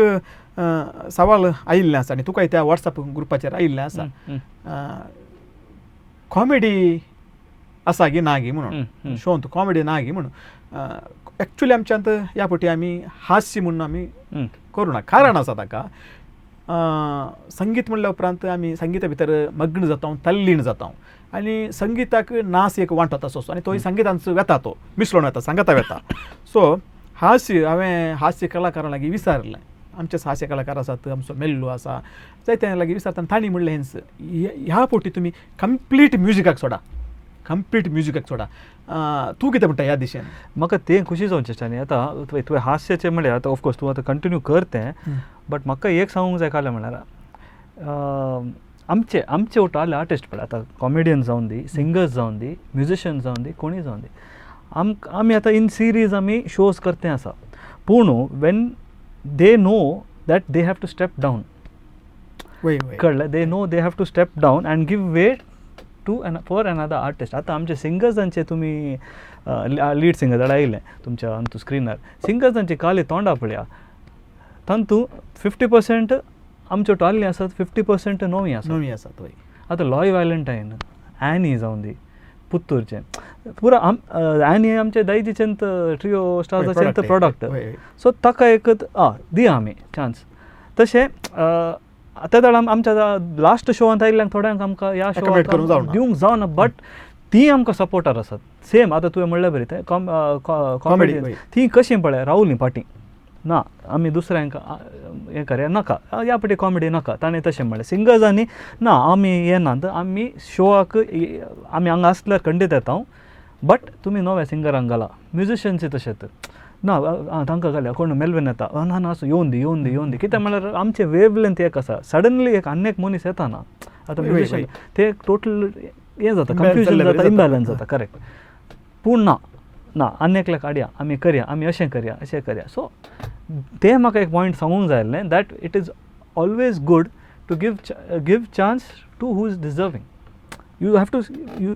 सवाल आयिल्लें आसा आनी तुकाय त्या वॉट्सएप ग्रुपाचेर आयिल्लें आसा, कॉमेडी आसा गी ना गी म्हणून, शोंत कॉमेडी ना गी म्हणून. एक्चुली आमच्यांत ह्या फावटी आमी हास्य म्हणून आमी करूं ना, कारण आसा ताका संगीत म्हणल्या उपरांत आमी संगिता भितर मग्न जाता, तल्लीन जाता आनी संगिताक नास एक वांटो तसो आनी तोय संगितांचो वेता, तो मिसळून वेता, सांगता वेता. सो हास्य हांवें हास्य कलाकारां लागीं विचारलें, आमचे हास्य कलाकार आसात, आमचो मेल्लू आसा जायते लागीं विचारतना तांणी म्हणलें हेंच, ह्या फावटी तुमी कंप्लीट म्युजिकाक सोडा, कंप्लीट म्युजिकाक सोडा. तूं कितें म्हणटा ह्या दिशेन? म्हाका तें खुशी जावचें दिसता. आनी आतां तुवें हास्याचें म्हणलें, आतां ऑफकोर्स तूं आतां कंटिन्यू कर तें, बट म्हाका एक सांगूंक जाय कालें म्हणल्यार आमचे आमचे वटाले आर्टिस्ट पळय आतां कॉमेडियन जावन दी, सिंगर्स जावन दी, म्युजिशियन जावन दी, कोणूय जावन दी, आमी आतां इन सिरीज आमी शोज करते आसा, पूण when they know that they have to step down, कळ्ळें, they know they have to step down and give way to for another artist. आतां आमचे सिंगर्सांचे तुमी लीड सिंगर जाल्यार आयिल्लें तुमच्या अंतू स्क्रिनार, सिंगर्सांचे काले तोंडा पळया, तांतू 50% आमच्यो टाल्ली आसात, 50% नवी आसा, नवी आसात. आतां लॉय व्हॅलेंटायन, एनी जावन दी, पुत्तूरचें पुरा आनी आमचे दायजीचेंत ट्रियो स्टार्साचें प्रोडक्ट, सो ताका एक दिया आमी चान्स. तशें त्या वेळार आमच्या लास्ट शोवांत आयिल्ल्यांक थोड्यांक आमकां ह्या शोवाक दिवंक जावना, बट ती आमकां सपोर्टर आसात. सेम आतां तुवें म्हणलें बरी तें कॉमेडी, ती कशी पळय रावली फाटीं ना आमी दुसऱ्यांक हें करया नाका, ह्या फावटी कॉमेडी नाका, ताणें तशें म्हणलें. सिंगर्सांनी ना आमी येनात, आमी शोवाक आमी हांगा आसल्यार खंडीत येता, बट तुमी नव्या सिंगरांक घाला. म्युजिशियन्सूय तशेंच ना तांकां घालया, कोण मेलवीन येता, ना ना आसूं येवन दी येवन दी येवन दी, कित्याक म्हणल्यार आमचें वेव लेंथ एक आसा, सडनली एक आनी एक मनीस येता ना आतां म्युजिशियन ते टोटल हें जाता, कन्फ्युजन जाता, इम्बॅलन्स जाता, करेक्ट. पूण ना ना आनी एकल्याक हाडया, आमी करया, आमी अशें करया अशें करया. सो तें म्हाका एक पॉयंट सांगूंक जाय आसलें, that it is always good to give chance to who is deserving. You have to you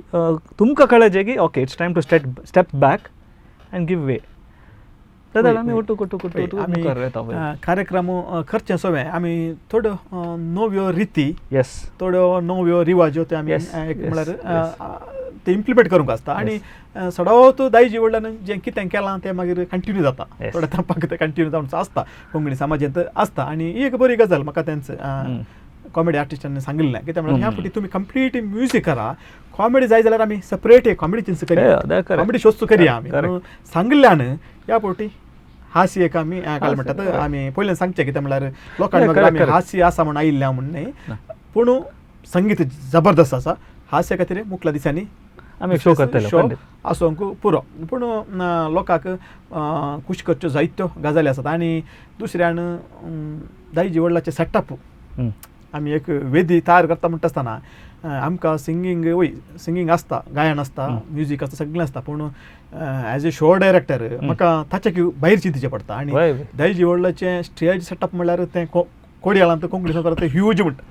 तुमकां कळ्ळें की okay it's time to step back and give way. तेन्ना आमी ओटू कोटू कोटू कार्यक्रम करचें सगळें आमी थोड्यो नव्यो रिती, येस, थोड्यो नव्यो रिवाज्यो त्यो आमी एक म्हळ्यार ते इम्प्लिमेंट करूंक आसता. आनी सडोत दायजी व्हडल्यान जें कितें केलां तें मागीर कंटिन्यू जाता, थोड्या तेंपाक तें कंटिन्यू जावन आसता, कोंकणी समाजांत आसता. आनी ही एक बरी गजाल म्हाका तेंच कॉमेडी आर्टिस्टांनी सांगिल्लें, कित्याक म्हणल्यार ह्या फावटी तुमी कंप्लीट म्युजीक करा, कॉमेडी जाय जाल्यार आमी सेपरेट कॉमेडी करया, कॉमेडी शोज करया आमी सांगिल्ल्यान ह्या फावटी हास्य एक आमी काय म्हणटात आमी पयल्यान सांगचें, कितें म्हणल्यार लोकांनी मागीर आमी हास्य आसा म्हूण आयिल्ल्या म्हूण न्हय, पूण संगीत जबरदस्त आसा, हास्य खातीर मुखल्या दिसांनी आमी शो करतले, शो आसूंक पुरो. पूण लोकांक खूश करच्यो जायत्यो गजाली आसात. आनी दुसऱ्यान दायजी वडलाचें सेटअप आमी एक वेदी तयार करता म्हणटा आसतना आमकां सिंगींग वय सिंगींग आसता, गायन आसता, म्युजीक आसता, सगळें आसता, पूण एज ए शो डायरेक्टर म्हाका ताच्या भायर चिंतचें पडटा. आनी दायजी व्हडल्याचें स्टेज सेटअप म्हणल्यार तें कोडयाळांत कोंकणी संवसारांत तें ह्यूज म्हणटा,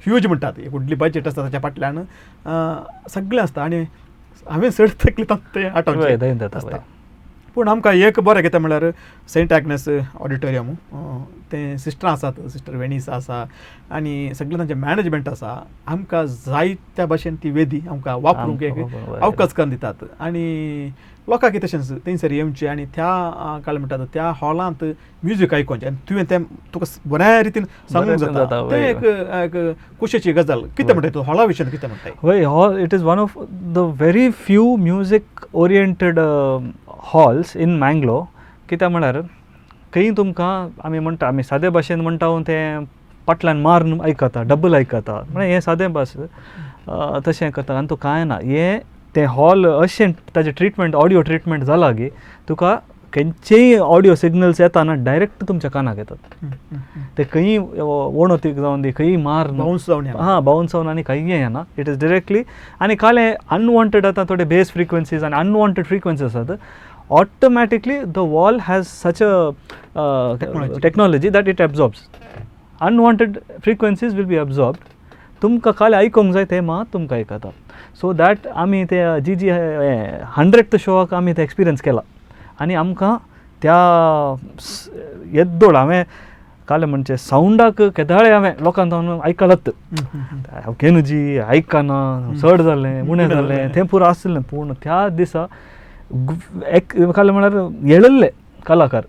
ह्यूज म्हणटात, एक व्हडली बजट आसता ताच्या फाटल्यान सगळें आसता आनी हांवें चड तकली तें आटोवचें आसता. पूण आमकां एक बरें कितें म्हणल्यार सेंट आग्नेस ऑडिटोरियम तें सिस्टरां आसात, सिस्टर वेनीस आसा आनी सगळें तांचें मॅनेजमेंट आसा, आमकां जाय त्या भाशेन ती वेदी आमकां वापरूंक एक अवकाश करून दितात आनी लोकांक तशेंच थंयसर येवचें आनी त्या काय म्हणटात त्या हॉलांत म्युजीक आयकोवचें आनी तुवें तें तुका बऱ्या रितीन सांगूंक जाता, तें एक एक खोशयेची गजाल. कितें म्हणटा तूं हॉला विशयान कितें म्हणटा? वय, hall it is one of the very few music oriented halls in Mangalore. कित्याक म्हळ्यार खंय तुमकां आमी म्हणटा, आमी सादे भाशेन म्हणटा तें फाटल्यान मारून आयकता, डबल आयकता, म्हळ्यार हें सादें भास तशें करता आनी तूं कांय ना, हें तें हॉल अशें ताजें ट्रिटमेंट ऑडियो ट्रिटमेंट जाला की तुका खंयचेय ऑडियो सिग्नल्स येताना डायरेक्ट तुमच्या कानाक येतात, ते खंय वणतीक जावन दी, खंय मार बाउन्स जावन, हां बाउन्स जावन आनी खंय येना, it is directly. आनी काले अनवॉन्टेड आतां थोडे बेस फ्रिक्वन्सीज आनी अनवॉन्टेड फ्रिक्वन्सीज आसात, automatically the wall has such a technology that it absorbs unwanted frequencies will be absorbed. तुमकां काल आयकूंक जाय तें मात तुमकां आयकता. सो that आमी ते जी जी 100th शोआक आमी ते एक्सपिरियन्स केला आनी आमकां त्या येद्दोळ हांवें काल म्हणचे सावंडाक केदाळे हांवें लोकांक आयकलात, केनुजी आयकना, चड जालें उणें जालें तें पुरो आसलें, पूण त्या दिसा एक काल म्हळ्यार येळिल्ले कलाकार,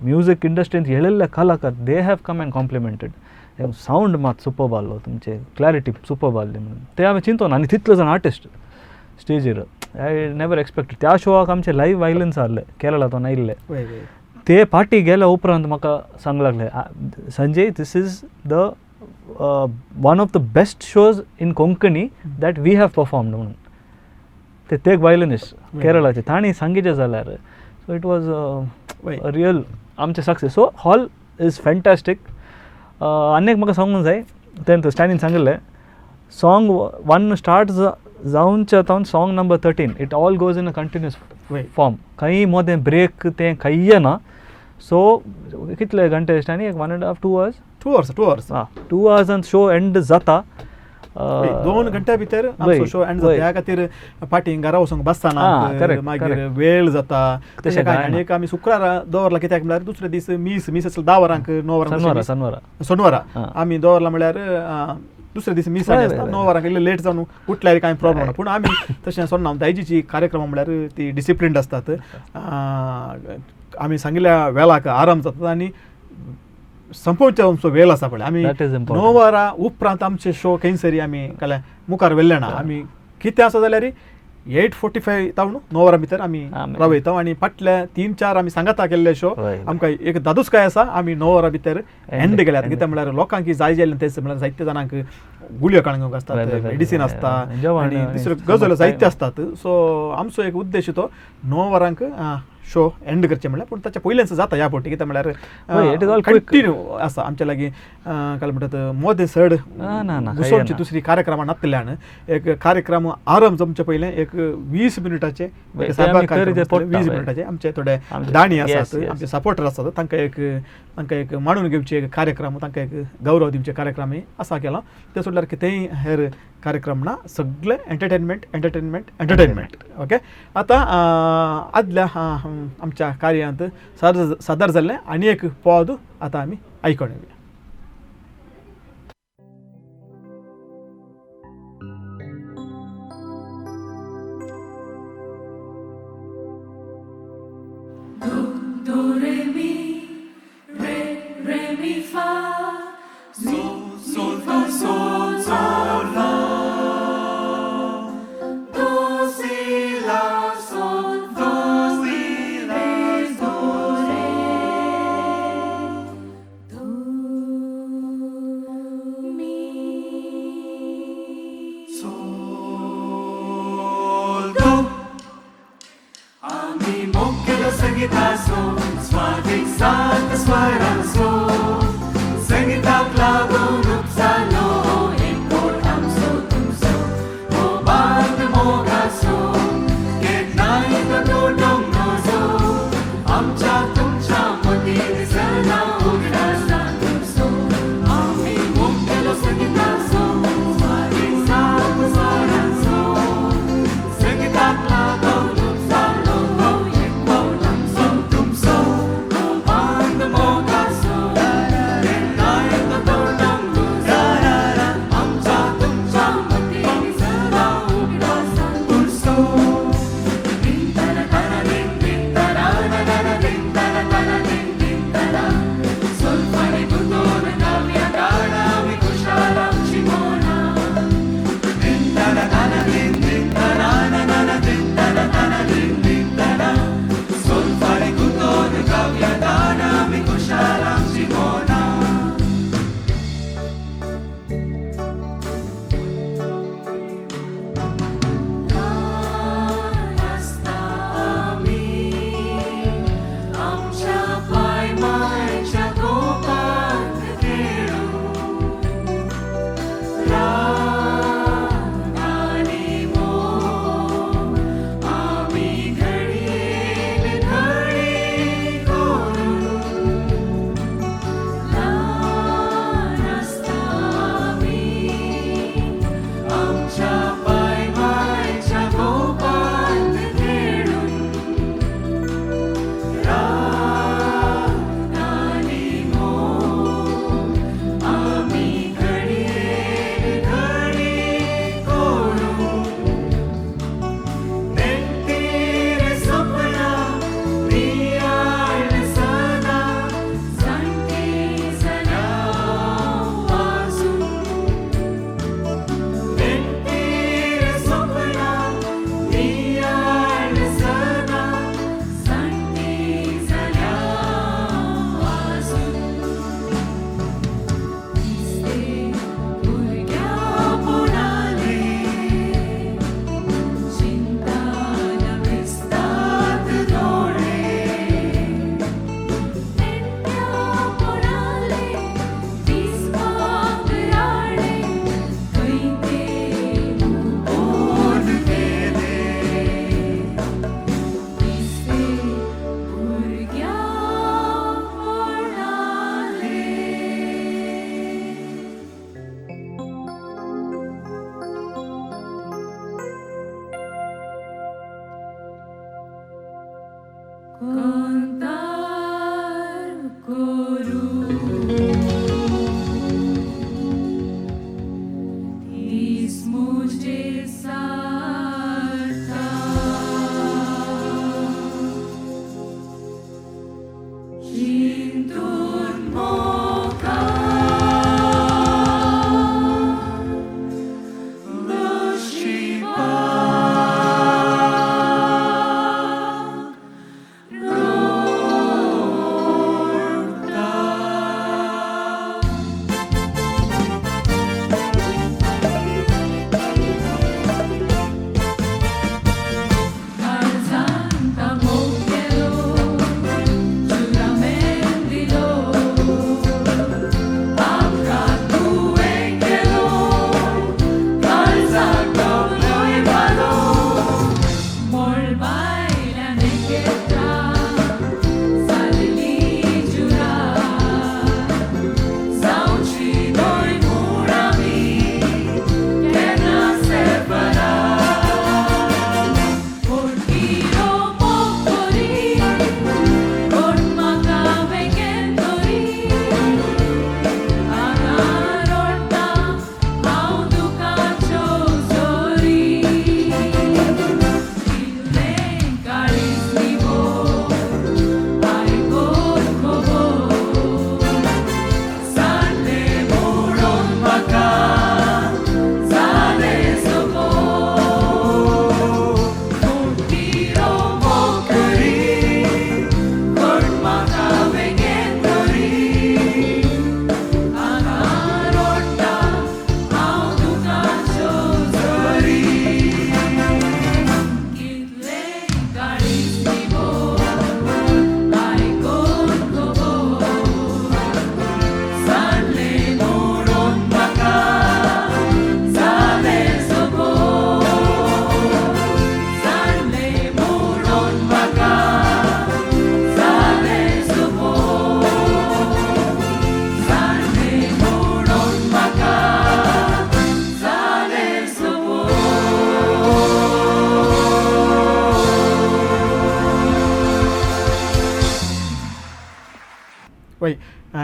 म्युजीक इंडस्ट्रींत येळिल्ले कलाकार, they have come and complimented, sound मात सुपर्ब आहलो, तुमचे क्लॅरिटी सुपर्ब आहली म्हणून ते हांवें चिंतून. आनी तितले जाण आर्टिस्ट स्टेजीर I never expected. त्या शोआक आमचे लायव्ह वायलन्स आहले केरळांतून आयिल्ले, ते पार्टी गेल्या उपरांत म्हाका सांग लागले, Sanjay this is the one of the best shows in Konkani that we have performed म्हणून. ते ते वायलनिस्ट केरळाचे तांणी सांगितलें जाल्यार, सो it was real आमचें success. So hall is fantastic. आनी एक म्हाका सांगूंक जाय, तें स्टॅनीन सांगिल्लें, सॉंग 1 स्टार्ट जावच्या तावन song number 13 it all goes in a continuous form, खंय मदें ब्रेक तें खंय ना. सो कितले घंटे स्टॅनी, एक 1.5 2 आवर्स, 2 आवर्स, 2 आवर्स, आं 2 आवर्सान शो एंड जाता, 2 घंट्या भितर आमचो शो एंड जाता. ह्या खातीर फाटीं घरा वचूंक बसतना मागीर वेळ जाता तशें कांय. आनी एक आमी शुक्रारा दवरला कित्याक म्हळ्यार दुसरे दीस मीस मीस आसता 10 वरांक, 9 वरांक, सोनवारा आमी दवरला म्हळ्यार दुसरे दीस मीस आसता 9 वरांक, इल्लें लेट जावन उठल्यार कांय प्रॉब्लम ना. पूण आमी तशें सोडना, दायजीची कार्यक्रम म्हळ्यार ती डिसिप्लिन्ड आसतात, आमी सांगिल्ल्या वेळाक आराम जाता आनी संपोवचो आमचो वेळ आसा पळय. आमी 9 वरां उपरांत आमचे शो खंयसरी आमी काल्यां मुखार व्हेल्ले ना. आमी कितें आसा जाल्यार 8:45 तावन 9 वरां भितर आमी रावयता आनी फाटल्या 3-4 आमी सांगाता केल्ले शो आमकां एक दादूसकाय आसा, आमी 9 वरां भितर एंड केल्यात. कित्याक म्हळ्यार लोकांक जाय जाल्लें तेच म्हळ्यार जायते जाणांक गुळयो काडून घेवंक आसतात, मेडिसीन आसता आनी दुसऱ्यो गजाल्यो जायत्यो आसतात. सो आमचो एक उद्देश तो 9 वरांक शो एंड करचें म्हळ्यार, पूण ताच्या पयलेंच जाता ह्या फावटी. कित्याक म्हळ्यार कंटिन्यू आसा आमच्या लागीं काय म्हणटात मोदें चड घुसोवची दुसरी कार्यक्रमां नासल्यान एक कार्यक्रम आरंभ जमचे पयलें एक 20 मिनटाचे 20 मिनटाचे आमचे थोडे दाणी आसात, आमचे सपोर्टर आसात, तांकां एक मांडून घेवचे एक कार्यक्रम, तांकां एक गौरव दिवचे कार्यक्रम आसा केला. ते सोडल्यार कितेंय हेर कार्यक्रम ना, सगळे एंटरटेनमेंट एंटरटेनमेंट एंटरटेनमेंट. ओके, आतां आदल्या आमच्या कार्यांत सादर जाल्लें आनी एक पद आतां आमी आयकून येवया. Do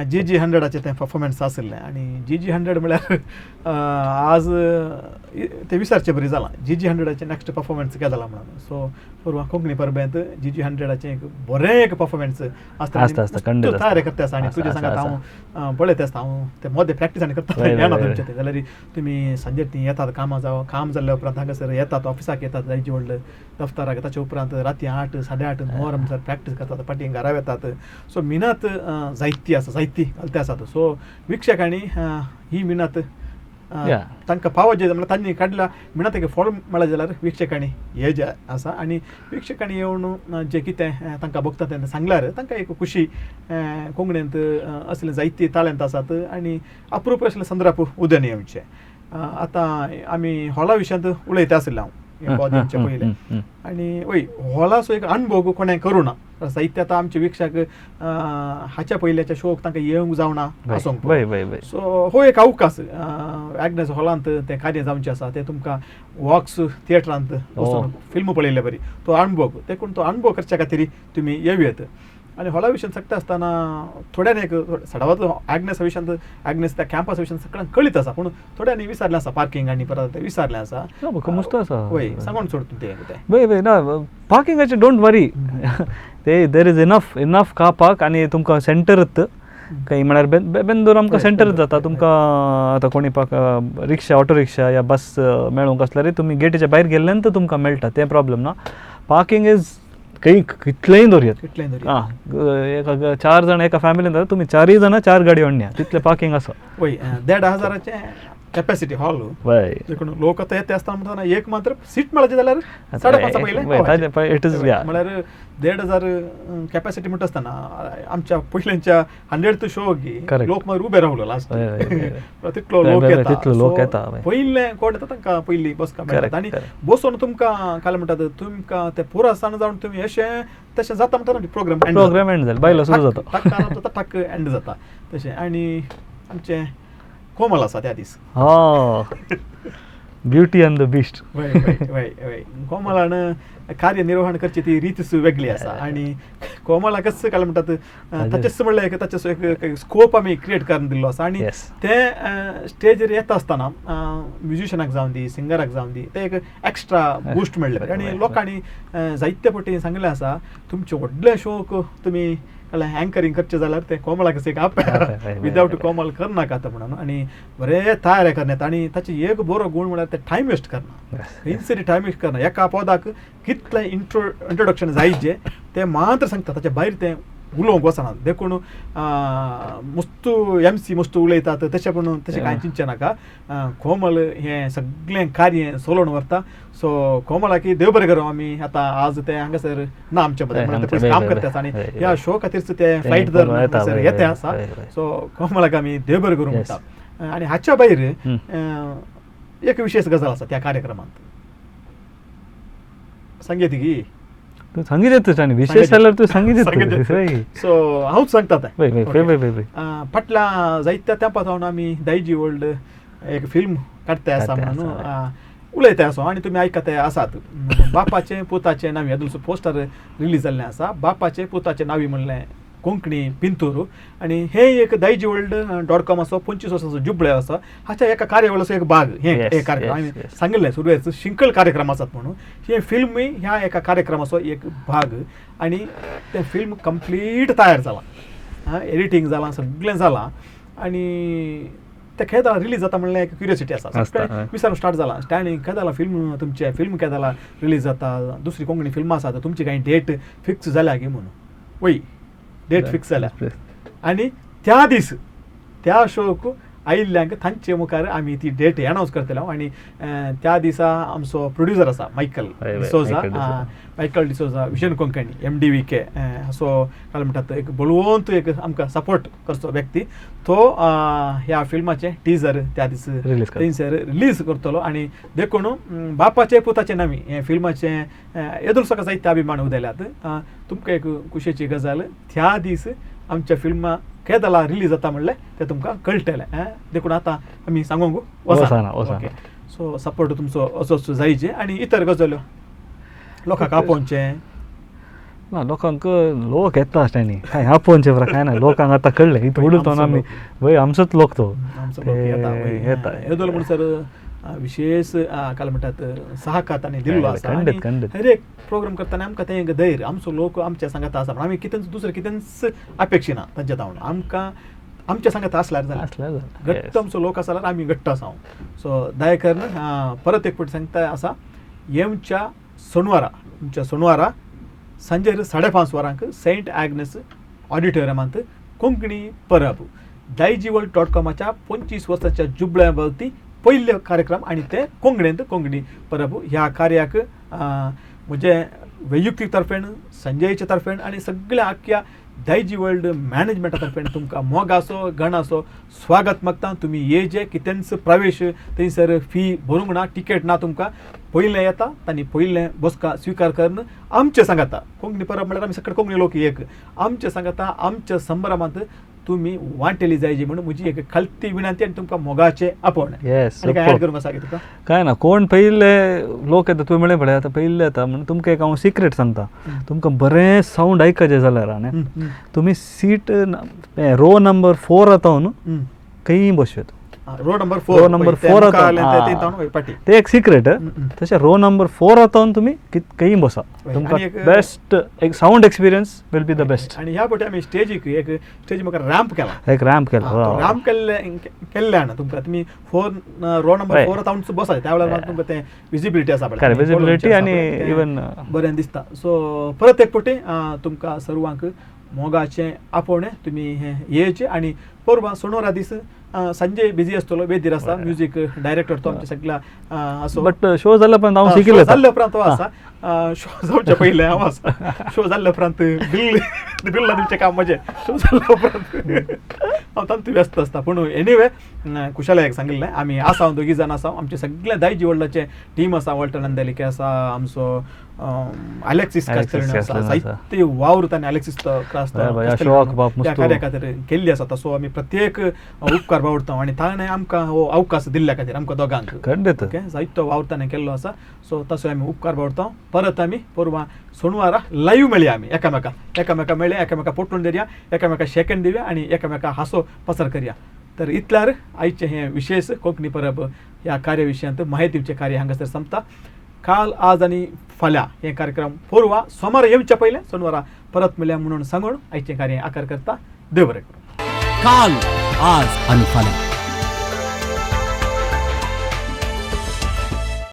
जी जी 100 तें परफॉर्मन्स आशिल्लें आनी जी जी 100 म्हळ्यार आज तें विसरचें बरी जालां. जी जी 100 नेक्स्ट परफॉर्मन्स केलें जाला म्हणून. सो परवां कोंकणी परबेंत जी जी 100 एक बरें एक परफॉर्मन्स आसता, तयार करता आसा. आनी तुजें सांगात हांव पळयत आसता, हांव ते मदें प्रॅक्टीस आनी करता येना तुमचें तें जाल्यार तुमी सांजे तीं येतात कामां जावं काम जाल्ल्या उपरांत हांगासर येतात ऑफिसाक येतात दायजी व्हडले दफ्तराक, ताच्या उपरांत राती 8, 8:30, 9 वरां म्हणसर प्रॅक्टीस करतात, फाटीं घरा वेतात. सो मिनात जायती आसा, जायती घालते आसात. सो वीक्षकांनी ही मिनात तांकां फावो जे म्हणल्यार तांणी काडल्या मिनात एक फळ मेळत जाल्यार वीक्षकांनी हे जे आसा आनी वीक्षकांनी येवन जे कितें तांकां बघता तें सांगल्यार तांकां एक खुशी कोंकणींत असले जायती ताळेंत आसात आनी अप्रूप असले संदर्भ उदय येवचे. आतां आमी हॉला विशयांत उलयता आशिल्लें हांव पयलें आनी वय हॉलाचो एक अणभव कोणें करूं ना. साहित्य आतां आमचे वीक्षक हाच्या पयल्याच्या शोक तांकां येवंक जावना आसूंक. सो हो एक अवकाश एग्नेस हॉलांत तें कार्य जावचें आसा, तें तुमकां वॉक्स थिएटरांत वचून फिल्म पळयल्ले बरी तो अणभव, देखून तो अणभव करच्या खातीर तुमी येवं येत. आनी हॉला विशयान सांगता आसतना थोड्यांनी एक सडावत एग्नेस विशयांत, एग्नेस त्या कॅम्पस विशयांत सगळ्यांक कळीत आसा, पूण थोड्यांनी विसरलें आसा पार्किंग आनी परत विसरलें आसा. मस्त आसा वय सांगून सोड तूं तें तें. वय वय ना पार्किंगाचें don't worry, ते there is enough car park आनी तुमकां सेंटरच काही म्हळ्यार बेंदूर आमकां सेंटरच जाता. तुमकां आतां कोणी पाक रिक्षा, ऑटो रिक्षा या बस मेळूंक आसल्यार तुमी गेटीच्या भायर गेल्ल्यान तर तुमकां मेळटा, तें प्रॉब्लम ना. पार्किंग is काही कितलेंय दवरयात, आं 4 जाण एका फॅमिलीन जाल्यार तुमी 4 जाणां 4 गाडयो हाडण्या, तितलें पार्किंग आसा. वय 1500 कॅपॅसिटी हॉल, देखून लोक आतां येता आसतना म्हणटा एक मात्र सीट मेळचे जाल्यार 5:30 पयलें it is म्हळ्यार 1500 कॅपॅसिटी म्हणटा आसतना आमच्या पयल्यांच्या 100 शो लोक मागीर उबे रावलो लास्ट तितलो लोक येता, तितलो लोक येता. पयलें कोण येता तांकां पयली बसका मेळटा आनी बसून तुमकां काल म्हणटात तुमकां ते पुरो आसतना जावन तुमी अशें तशें जाता म्हणटा प्रोग्राम प्रोग्राम एंड जालें बायलो सुरू जाता, टक्क टक्क एंड जाता तशें. आनी आमचें कोमल आसा त्या दीस, ब्युटी अँड the beast. वय वय वय वय कोमलान कार्यनिर्वहण करची ती रीतच वेगळी आसा आनी कोमलाकच काय म्हणटात ताचेच म्हणल्यार एक ताचेच एक स्कोप आमी क्रिएट करून दिल्लो आसा. आनी ते स्टेजीर येता आसतना म्युजिशनाक जावन दी, सिंगराक जावन दी, ते एक एक्स्ट्रा बूस्ट मेळ्ळें. आनी लोकांनी जायते पटी सांगलें आसा तुमचे व्हडले शोक तुमी अँकरींग करचें जाल्यार तें कोमलाक एक आप विदावट कोमल करनाका म्हणून आनी बरें तयार करण्यात. आनी ताचें एक बरो गूण म्हळ्यार तें टायम वेस्ट करना, इन्सरी टायम वेस्ट करना. एका पदाक कितलें इंट्रोडक्शन जायचे तें मात्र सांगता, ताच्या भायर तें उलोवंक वचना. देखून मस्तू एम सी मस्तू उलयतात तशें, पूण तशें कांय चिंतचें नाका. कोमल हें सगळें कार्य सोलोवन व्हरता. सो कोमलाकी देव बरें करूं. आमी आतां आज तें हांगासर ना आमच्या बद्दल पयस काम करता आसा आनी ह्या शो खातीर ते फ्लायट धरून हांगासर येते आसा. सो कोमलाक आमी देव बरें करूं म्हणटा. आनी हाच्या भायर एक विशेश गजाल आसा त्या कार्यक्रमांत सांगेत की तूं सांगितलें आनी विशेश जाल्यार तूं सांगितलें. सो हांवूच सांगता तें. फाटल्या जायत्या तेंपा सावन आमी दायजी वर्ल्ड एक फिल्म काडटा आसा म्हणून उलयता आसा आनी तुमी आयकता आसात. बापाचें पुताचें नावी अदुलचो पोस्टर रिलीज जाल्लें आसा. बापाचें पुताचें नावी म्हणलें कोंकणी पिंतूर. आनी हें एक दायजी वर्ल्ड डॉट कॉमाचो 25 वर्सांचो जुबळे आसा, हाच्या एका कार्यावळीचो एक भाग हें कार्यक्रम आमी सांगिल्लें सुरवेच शिंकळ कार्यक्रम आसात म्हणून. हे फिल्मूय ह्या एका कार्यक्रमाचो एक भाग आनी तें फिल्म कंप्लीट तयार जालां, एडिटींग जालां, सगळें जालां आनी तें केदां रिलीज जाता म्हणल्यार एक क्युरियोसिटी आसा. सगळें विचारून स्टार्ट जालां स्टँडींग केदां फिल्म तुमचें फिल्म केदां रिलीज जाता, दुसरी कोंकणी फिल्मां आसात तुमची कांय डेट फिक्स जाल्या गी म्हणून. वय डेट फिक्स जाल्या आनी त्या दीस त्या शोक आयिल्ल्यांक तांचे मुखार आमी ती डेट एनावन्स करतले. आनी त्या दिसा आमचो प्रोड्युसर आसा Michael D'Souza, Michael D'Souza vision Konkani MDVK असो काय म्हणटात एक बळवंत एक आमकां सपोर्ट करचो व्यक्ती, तो ह्या फिल्माचें टिजर त्या दीस थंयसर रिलीज करतलो. आनी देखून बापाचे पुताचे नामी हें फिल्माचें येदोळ सकाळ जायते अभिमान उदयल्यात. तुमकां एक खुशयेची गजाल, त्या दीस आमच्या फिल्मां केदाला रिलीज जाता म्हणलें तें तुमकां कळटलें. देखून आतां आमी सांगूंक वचना. ओके, सो सपोर्ट तुमचो असो जायचे आनी इतर गजाल्यो लोकांक आपोवचें. ना लोकांक लोक येता तांणी काय आपोवचे बरं काय ना, लोकांक आतां कळ्ळें इथं उडयतो आमी, वय आमचोच लोक तो आमचो लोक येता येता. येदोळ म्हणसर विशेष काय म्हणटात सहकार तांणी दिल्लो आसा. खंडीत खंडीत हर एक प्रोग्राम करतना आमकां तें एक धैर्य, आमचो लोक आमच्या सांगाता आसा, आमी कितेंच दुसरें कितेंच अपेक्षिना तांच्या तावन, आमकां आमच्या सांगाता आसल्यार जालें, घट्ट आमचो लोक आसा जाल्यार आमी घट्ट आसा. सो दया करून परत एक फावटी सांगता आसा, येवच्या सोनवारा, आमच्या सोनवारा सांजेर 5:30 वरांक सेंट आग्नेस ऑडिटोरियमांत कोंकणी परब daijiworld.comच्या 25 वर्साच्या जुबळ्या भोवती पयले कार्यक्रम आनी ते कोंकणींत कोंकणी परब. ह्या कार्याक म्हजे वैयक्तीक तर्फेन, संजयच्या तर्फेन आनी सगळ्या आख्या दायजी वर्ल्ड मॅनेजमेंटा तर्फेन तुमकां मोगाचो गणाचो स्वागत मागता. तुमी येजे, कितेंच प्रवेश थंयसर फी भरूंक ना, टिकेट ना, तुमकां पयलें येता तांणी पयलें बसका स्विकार करून आमचे सांगाता. कोंकणी परब म्हळ्यार आमी सगळे कोंकणी लोक एक, आमचे सांगाता आमच्या संभ्रमांत तुमी वांटेली जायजी म्हणून म्हजी एक खालती विनंती आनी तुमकां मोगाचें आपोवणें. येस, काय ऍड करूंक आसा तुका? काय ना, कोण पयले लोक येता, तुवें म्हणलें पळय आतां पयले येता म्हणून तुमकां एक हांव सिक्रेट सांगता. तुमकां बरें सावंड आयकचें जाल्यार आनी तुमी सीट रो नंबर 4 आतां न्हू खंयी बसू येता. रो नंबर 4, रो नंबर 4 आतां ते एक सिक्रेट. तशें रो नंबर 4 आतां तुमी खंयी बसा, तुमकां बेस्ट एक sound experience will be the best. आनी ह्या फावटी आमी स्टेजीक एक स्टेज म्हाका रॅम्प केला, एक रॅम्प केला, रॅम्प केल्ल्यान तुमकां तुमी 4 रो नंबर 4 आतां बसा, त्या वेळार तुमकां तें विजिबिलिटी आसा पळय, विजिबिलिटी आनी इवन बरें दिसता. सो परत एक फावटी तुमकां सर्वांक मोगाचें आपोवणें, तुमी हें येयचें. आनी परवां सोनोरा दीस संजय बिजी आसतलो, वेदीर आसा, म्युजीक डायरेक्टर तो आमच्या सगळ्या असो, बट शो जाल्या उपरांत हांव शिकिल्लें, जाल्ल्या उपरांत तो आसा, शो जावच्या पयलें हांव आसा, शो जाल्ल्या उपरांत बिल बिल्ला दिवचें काम म्हजें, शो जाल्ल्या उपरांत हांव तातूंत व्यस्त आसता. पूण एनिवे कुशालायक सांगिल्लें आमी आसा, दोगी जाण आसा, आमचे सगळे दायजी वर्ल्डाचे टीम आसा, वॉल्टर नंदालिके आसा, आमचो अलेक्सिस कास्तेलिनो आसा, जायते वावर ताणें अलेक्सिस त्या कार्या खातीर केल्ली आसा. तसो आमी प्रत्येक उपकार बावडटा आनी ताणें आमकां हो अवकाश दिल्ल्या खातीर आमकां दोगांक ओके जायतो वावर ताणें केल्लो आसा. सो तसो आमी उपकार बावडटा. परत आमी परवां सोनवारा लायव्ह मेळया, आमी एकामेका एकामेका मेळया, एकामेका पोटून धरया, एकामेका शेकंड दिवया आनी एकामेका हांसो पसर करया. तर इतल्यार आयचें हें विशेश कोंकणी परब ह्या कार्य विशयांत माहिती दिवचें कार्य हांगासर सोंपता. काल, आज आनी फाल्यां हे कार्यक्रम परवां सोमार येवच्या पयलें सोनवारा परत मेळया म्हणून सांगून आयचें कार्य आकार करता. देव बरें करूं. काल, आज आनी फाल्यां.